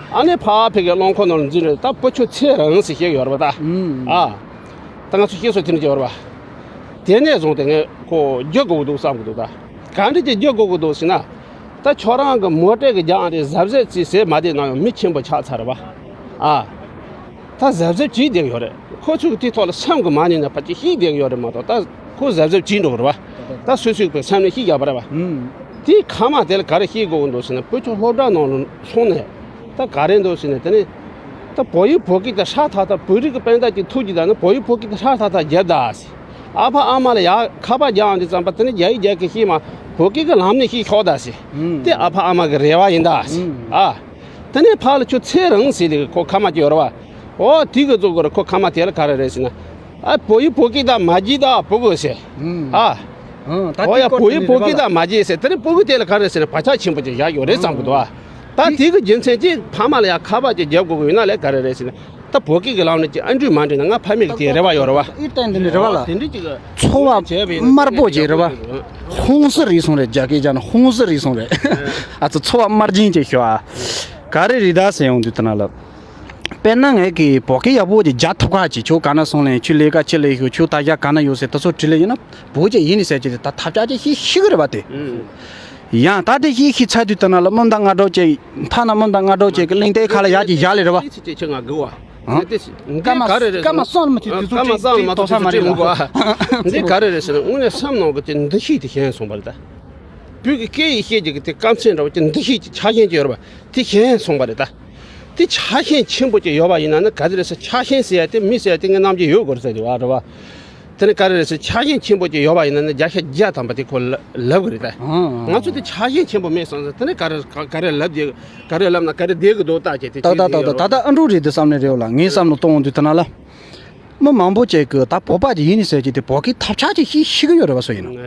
ཨ་ནི་ཕར་ཕ་གི་རླངས་འཁོར་ནང་ལ་འཛུལ་ནས། ད་བུ་ཁྱོད་ཚེ་རིང་ཟེར་བཤད་ཡོད་རེད་བ་ད། ཨུམ། ཨ། ད་ང་ཚོ་བཤད་སྲོལ་དེ་འདྲ་ཅིག་ཡོད་རེད་བ། དེ་ནས་བཟུང་སྟེ་ངས་ཁོ་རྒྱུག་དགོས་ཀྱི་འདུག་བསམ་གྱི་འདུག་ད་ག་འདྲ་གྱི་རྒྱུག་དགོས་ཀྱི་འདུག་ཟེར་ན། ད་ཁྱོད་རང་གི་མོ་ཊ་གིས་རྒྱག་རེད། གཟབ་གཟབ་བྱེད་ཟེར་མ་བསྡད་ན་ཡང་མི་ཆེན་པོ་ཆགས་ཚར་རེད་བ། ཨ། ད་གཟབ་གཟབ་བྱེད་བསྡད་ཡོད་རེད། ཁོ་ཚོས་དེའི་ཐོག་ལ་སེམས་ཀྱིས་མ་ནུས་ན་ཕར་ཅིག་ཤེས་བསྡད་ཡོད་རེད་མ་གཏོགས། ད་ཁོ་གཟབ་གཟབ་བྱེད་འགྲོ་གི་རེད་བ། ད་སོ་སོའི་སེམས་ནས་ཤེས་བཞག་པ་རེད་བ། ཨུམ། དེའི་ཁ་མ་དེ་ལ་ག་རེ་བཤད་དགོས་ཀྱི་འདུག་ཟེར་ན། བུ་ཁྱོད་སློབ་གྲྭ་ནང་ལ་སོང་ནས་ད་ག་རེ་འདུག་ཟེར་ན། དེ་ནས་ད་བོད་ཡིག་བོད་སྐད་དེ་ཧྲ་ཐག་ཐག། བོད་རིགས་ཀྱི་དཔེ་མཛོད་ཅིག་ཐུག་རྒྱུ་ད་ནི་བོད་ཡིག་བོད་སྐད་དེ་ཧྲ་ཐག་ཐག་རྒྱབ་ད་ཟེར། ཨ་ཕ་ཨ་མ་ལ་ཡར་ཁ་པར་རྒྱག་ཡོང་དུས་ཙམ་པ། དེ་ནི་རྒྱ་ཡིག་རྒྱག་གི་ཤེས་མ། བོད་སྐད་ཀྱི་ལམ་ནས་ཤེས་ཤོག་ད་ཟེར། ཨུམ། དེ་ཨ་ཕ་ཨ་མ་གི་རེ་བ་ཡིན་ད་ཟེར། ཨུམ། ཨ། དེ་ནས་ཕར་ལ་ཁྱོད་ཚེ་རིང་ཟེར་དེ་ཁོ་ཁ་མ་ཅིག་ཡོད་རེད་བ། ཨོ་དེ་གི་བཟོ་དགོས་རེད། ཁོ་ཁ་མ་དེ་ལ་ག་རེ་རེད་ཟེར་ན། ཨ། བོད་ཡིག་བོད་སྐད་ད་མ་བརྗེད་ད་ཕྲུ་གུ་ཟེར། ཨུམ། ཨ། ཨང་། ད་ཨོ་ཡ། དེ་སྐོར་བོད་ཡིག་དེ་བོད་སྐད་རེད་བ་ད་ལ། མ་བརྗེད་ཟེར། དེ་ནས་ཕྲུ་གུ་དེ་ལ་ག་རེ་ཟེར་ན། བག་ཆགས་ཆེན་པོ་ཅིག་བཞག་ཡོད་རེད་བསམ་གི་འདུག་ཨ། ད་དེ་གི་རྒྱུ་མཚན་གྱིས་ཕ་མ་ལ་ཡང་ཁ་པར་ཅིག་རྒྱབ་དགོས་ཀྱི་ཡོད་ན་ལས་ག་རེ་རེད་ཟེར་ན། ད་བོད་སྐད་ཀྱི་ལམ་ནས་ཅིག་ཨ་འགྲུལ་མ་འགྲུལ་ན། ང་ཕ་མེས་ཀྱི་དེ་རེ་བ་ཡོད་རེད་བ། ཨི་ཏན་དེ་འདྲ་རེད་བ་ལ། དེ་འདྲ་ཅིག་གི་ཚོར་བ་དམར་པོ་ཅིག་རེད་བ། ཧོང་སི་རིལ་སོང་རེད། རྒྱ་སྐད་བྱས་ན་ཧོང་སི་རིལ་སོང་རེད། ཨ་ཙི་ཚོར་བ་དམར་རྗེན་ཅིག་ཤོར་ཨ། ག་རེ་རེད་ད་ཟེར་ཡོང་དུས་དེ་ན་ལབ། དཔེར་ན་ངས་ཀྱི་བོད་སྐད་ཡག་པོ་ཅིག་རྒྱག་ཐུབ་ཁ་ཅིག་ཁྱོད་ག་ན་སོང་ལེན། ཁྱོད་ལས་ཀ་ཅི་ལས་ཤོག་ཁྱོད་ད་ཞག་ག་ན་ཡོད་ཟེར་དེ་ཚོ་དྲིས་ལེ་ཡིན་ན། བོད་ཀྱི་ཡིན་ནི་ཟེར་གྱི་དེ་ད་ཐབས་ཆག་ཅིག་ཤེས་ཤེས་གི་རེད་བ་དེ། ཡང་ད་དེ་ཤེས་ཤེས་ཚར་དུས་དེ་ན་ལ་སྨོན་དང་སྔ་དྲོ་ཅིག་ཐ་ན་སྨོན་དང་སྔ་དྲོ་ཅིག་གི་གླེང་སྟེགས་ཁ་ལ་ཡར་ཅིག་བཞག་ལེ་རེད་བ། ཅིག་ཅིག་ང་དགོས་བ། ཨ། དེ་སྐར་མ་དེ་ཚོ་སྐར་མ་གསུམ་ལ་མ་ཐུག་དུས་ཚོད་ཅིག་ཅིག་དོགས་ས་མ་རེད་ལ། འདི་ག་རེ་རེད་ཟེར་ན། དངོས་གནས་སེམས་ནང་གི་དེ་འདུ་ཤེས་དེ་ཞན་སོང་བ་རེད་ད། བོད་ཀྱི་སྐད་ཡིག་ཤེས་རྒྱུ་གི་དེ་དཀའ་ཚེགས་འདྲ་བོ་ཅིག་འདུ་ཤེས་ཀྱི་ཆགས་ཞེན་ཅིག་ཡོད་རེད་བ། དེ་ཞན་སོང་བ་རེད་ད། དེ་ཆགས་ཞེན་ཆེན་པོ་ཅིག་ཡོད་པ་ཡིན་ན་ནི་ག་རེ་རེད་ཟེར། ཆགས་ཞེན་ཟེར་ཡ་དེ་མི་ཟེར་ཡ་དེ་ངས་ནམ་རྒྱུན་ཡོད་དགོས་རེད་ཟེར་དེ་བ་རེད་བ། དེ་ནི་ག་རེ་རེད་ཟེར། ཆགས་ཞེན་ཆེན་པོ་ཅིག་ཡོད་པ་ཡིན་ན་ནི་བརྒྱ་ཆ་བརྒྱ་ཐམ་པ་དེ་ཁོ་ལབ་གི་རེད་ད། ང་ཚོ་དེ་ཆགས་ཞེན་ཆེན་པོ་མེད་སོང་ཟེར། དེ་ནི་ག་རེ་ག་རེ་ལབ་རྒྱུ། ག་རེ་ལབ་ན་ག་རེ་བསྡད་གི་འདུག་ད་ཅེས་དེ་ད་ད་ད་ད་ད་ཨ་འབྲུག་རེད་དེ་བསམ་ནས་རེད་བ་ལ། ངའི་བསམ་བློ་གཏོང་འོང་དུས་དེ་ན་ལ། མི་མང་པོ་ཅིག་གིས་ད་བོད་པ་ཅིག་ཡིན་ནི་ཟེར་གྱི་དེ་བོད་སྐད་ཐབས་ཆག་ཅིག་ཤེས་ཤེས་གི་ཡོད་རེད་བ། སུ་ཡིན་ན་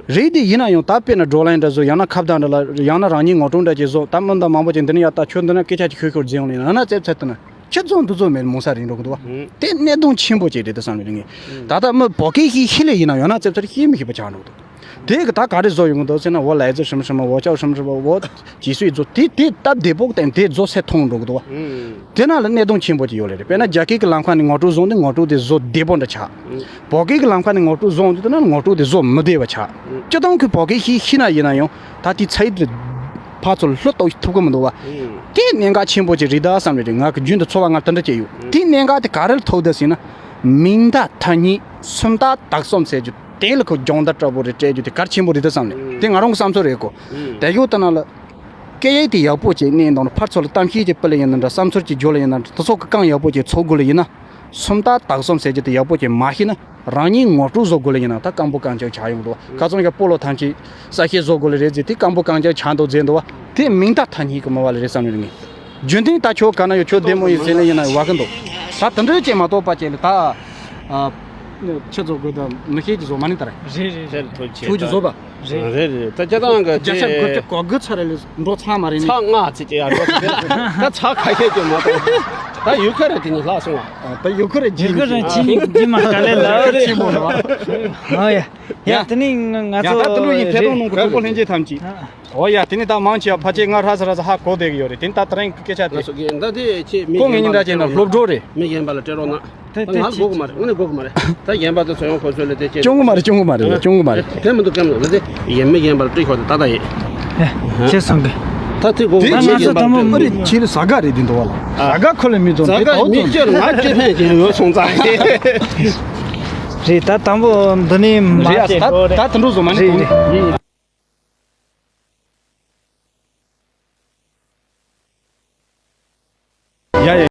རེད་དེ་ཡིན་ན་ཡང་ད་དཔེར་ན་བགྲོ་གླེང་འདྲ་བཟོ། ཡང་ན་ཁ་བརྡ་འདྲ་ལ། ཡང་ན་རང་ཉིད་ངོ་སྤྲོད་འདྲ་ཅིག་བཟོ། ད་མི་འདི་མང་པོ་ཅིག་འདི་ནས་ཡར་ད་ཁྱོད་འདི་ན་སྐད་ཆ་ཅིག་ཤོད་ཤོད་རྫི་ཡོང་ལེ་ཡང་ན་རྩེབ་ཚད་དུ་ན། ཁྱེད་ཚོ་འདི་ཚོ་མེད་མོ་ས་རིང་འགྲོ་གི་འདུག་བ། དེ་གནད་དོན་ཆེན་པོ་ཅིག་རེད་དེ་བསམ་ནས་ངས། ད་ལྟ་མི་བོད་སྐད་ཤེས་ཤེས་ལེ་ཡིན་ན་ཡང་ན་རྩེབ་ཚད་ཤེས་མི་ཤེས་པ་ཆགས་འགྲོ་གི་འདུག་དེ་གི་ད་ག་རེ་བཟོ་ཡོང་གི་འདུག་ཟེར་ན། འོ་ལའི་ཙི་ཧྲིམ་ཧྲིམ་འོ་ཅའོ་ཧྲིམ་ཧྲིམ་འོ་ཇི་སུའི་བཟོ་དེ་དེ་སྟབས་བདེ་པོ་བསྟན་དེ་བཟོ་སེ་མཐོང་འགྲོ་གི་འདུག་བ། དེ་ན་ལ་གནད་དོན་ཆེན་པོ་ཅིག་ཡོད་ལེ་རེད། དཔེར་ན་རྒྱ་སྐད་ཀྱི་ལམ་ཁ་ནས་ངོ་སྤྲོད་བཟོ་དུས་ངོ་སྤྲོད་དེ་བཟོ་བདེ་པོ་འདྲ་ཆགས། བོད་སྐད་ཀྱི་ལམ་ཁ་ནས་ངོ་སྤྲོད་བཟོ་འོང་དུས་དེ་ན་ངོ་སྤྲོད་དེ་བཟོ་མི་བདེ་བ་ཆགས། སྤྱིར་བཏང་གི་བོད་སྐད་ཤེས་ཤེས་ན་ཡིན་ན་ཡང་ད་དེ་ཚ་ཡིག་དེ་ཕར་ཚུར་ལ་ལྷོད་གཏོང་ཐུབ་ཀྱི་མི་འདུག་བ། དེ་གནད་འགག་ཆེན་པོ་ཅིག་རེད་ད་བསམ་ལེ་རེད། ང་གི་རྒྱུན་དུ་ཚོར་བ་ང་དེ་འདྲ་ཅིག་ཡོད། དེ་གནད་འགག་དེ་ག་རེ་ལ་ཐུག་ད་ཟེར་ན། མིང་བརྡ་ཐ་སྙད་སུམ་རྟགས་དག་གསུམ་ཟེར་རྒྱུ་དེ་ལ་ཁོ་སྦྱོང་བརྡར་འདྲ་པོ་རེ་སྤྲད་རྒྱུ་དེ་གལ་ཆེན་པོ་རེད་ད་བསམ་ལེ། དེ་ང་རང་གི་བསམ་ཚུལ་རེད་གོ། དེ་ཡོད་ད་ན་ལ། སྐད་ཡིག་དེ་ཡག་པོ་ཅིག་གནས་འདུག་ན་ཕར་ཚུར་ལ་གཏམ་བཤད་ཅིག་སྤེལ་ཡིན་ན་འདྲ། བསམ་ཚུལ་ཅིག་བརྗོད་ལ་ཡིན་ན་འདྲ། དེ་ཚོ་གི་རྐང་ཡག་པོ་ཅིག་ཚུགས་དགོས་ལ་ཡིན་ན། སུམ་རྟགས་དག་གསུམ་ཟེར་རྒྱུ་དེ་ཡག་པོ་ཅིག་མ་ཤེས་ན། རང་ཉིད་ངོ་སྤྲོད་བཟོ་དགོས་ལ་ཡིན་ན་ད་སྐམ་པོ་རྐང་རྐྱང་ཆགས་ཡོང་འདུག་བ། ཁ་སང་ཡང་སྤོ་ལོ་ཐམས་ཅད་ས་ཤེད་བཟོ་དགོས་ལ་རེད་ཟེར་དེ་སྐམ་པོ་རྐང་རྐྱང་ཆགས་འདུག་ཟེར་འདུག་བ། དེ་མིང་རྟགས་ཐ་སྙད་ཀྱི་མི་བ་ལ་རེད་བསམ་ཡོད་ངེས། རྒྱུན་ལྡན་ད་ཁྱོད་ག་ན་ཡོད། ཁྱོད་བདེ་མོ་ཡིན་ཟེར་ལ་ཡིན་ན་བ་གི་འདུག་ད་དེ་འདྲའི་ཅན་མ་གཏོགས་པ་ཅན་ལ་ད་ཨ་ཁྱེད་ཚོ་དགོས་ད་མི་ཤེས་ཀྱི་བཟོ་མ་ནི་ད་རེད། རེད་རེད། ཁྱེད་ཐུགས་ཀྱི་བཟོ་པ། རེད་རེད། ད་སྤྱིར་བཏང་གི་བརྒྱ་ཆ་དགུ་བཅུ་གོ་དགུ་ཚར་རེ་ལས་འགྲོ་ཚང་མ་རེད་ནི། ཚག་ང་ཚིག་ཅེས་ཡར་འགྲོ་ཚིག་ད་ཚག་ཁ་ཤས་ཀྱི་མ་གཏོགས་ད་ཡུལ་ཁ་རེད། དེ་ནི་ལྷག་སོང་བ། ད་ཡུལ་ཁ་རེད། ཡུལ་ཁ་རེད། ཅི་ཅི་མ་ག་ལེ་ལ་རེད། ཆེན་པོ་རེད་བ། ཨ་ཡ། ཡ་དེ་ནི་ང་ཡ་ད་ཚོ་དེ་ལོ་ཡིན། ཐད་གཏོང་ནང་གི་གྲོགས་པོ་ལྷན་རྒྱས་ཐམས་ཅད། ཨོ་ཡ་དེ་ནི་ད་མང་ཆེ་བ་ཕལ་ཆེར་ང་ཧྲ་ས་ར་ས་ཧ་གོ་བསྡད་ཀྱི་ཡོད་རེད། དེ་ནི་ད་དེ་རིང་གི་སྐད་ཆ་དེ་ང་ཚོ་གི་ད་དེ་ཆེ་མི་ཁོང་ངེད་གཉིས་འདྲ་བྱས་ན་སློབ་གྲོགས་རེད། མི་གཞན་པ་ལ་སྤྲད་རོགས་གནང་། ད་ང་དགོས་ཀྱི་མ་རེད། དངོས་གནས་དགོས་ཀྱི་མ་རེད། ད་གཞན་པ་ཚོ་ཚོ་ཡོང་ཁོ་ཚོ་ལ་དེ་ཅི་སྐྱོན་གྱི་མ་རེད། སྐྱོན་གྱི་མ་རེད། སྐྱོན་གྱི་མ་རེད། དེ་མི་འདུག་སྐྱོན་མི་འདུག་ད་དེ་ཡིན་མི་གཞན་པ་ལ་སྤྲད་ཁོ་དེ་ཏག་ཏག་ཡིན། ཨེ། ཁྱེད་སོང་གི། ད་དེ་དགོས་ཀྱི་མ་རེད། ང་ཚོ་དང་པོ་མི་རེད། ཁྱེད་ཟ་ག་རེད། དེ་འདུག་བ་ལ་ཟ་ག་ཁོ་ལ་མི་འདུག་ཟ་ག་མི་ཁྱེད་ང་ཁྱེད་ཕན་ཅན་ཡོད་སོང་ཙང་། རེད། ད་དང་པོ་འདི་ནས་མ་རེད། ཨ་ད་ད་དེ་འགྲོ་བཟོ་མ་ནི་རེད། དུང་རེད།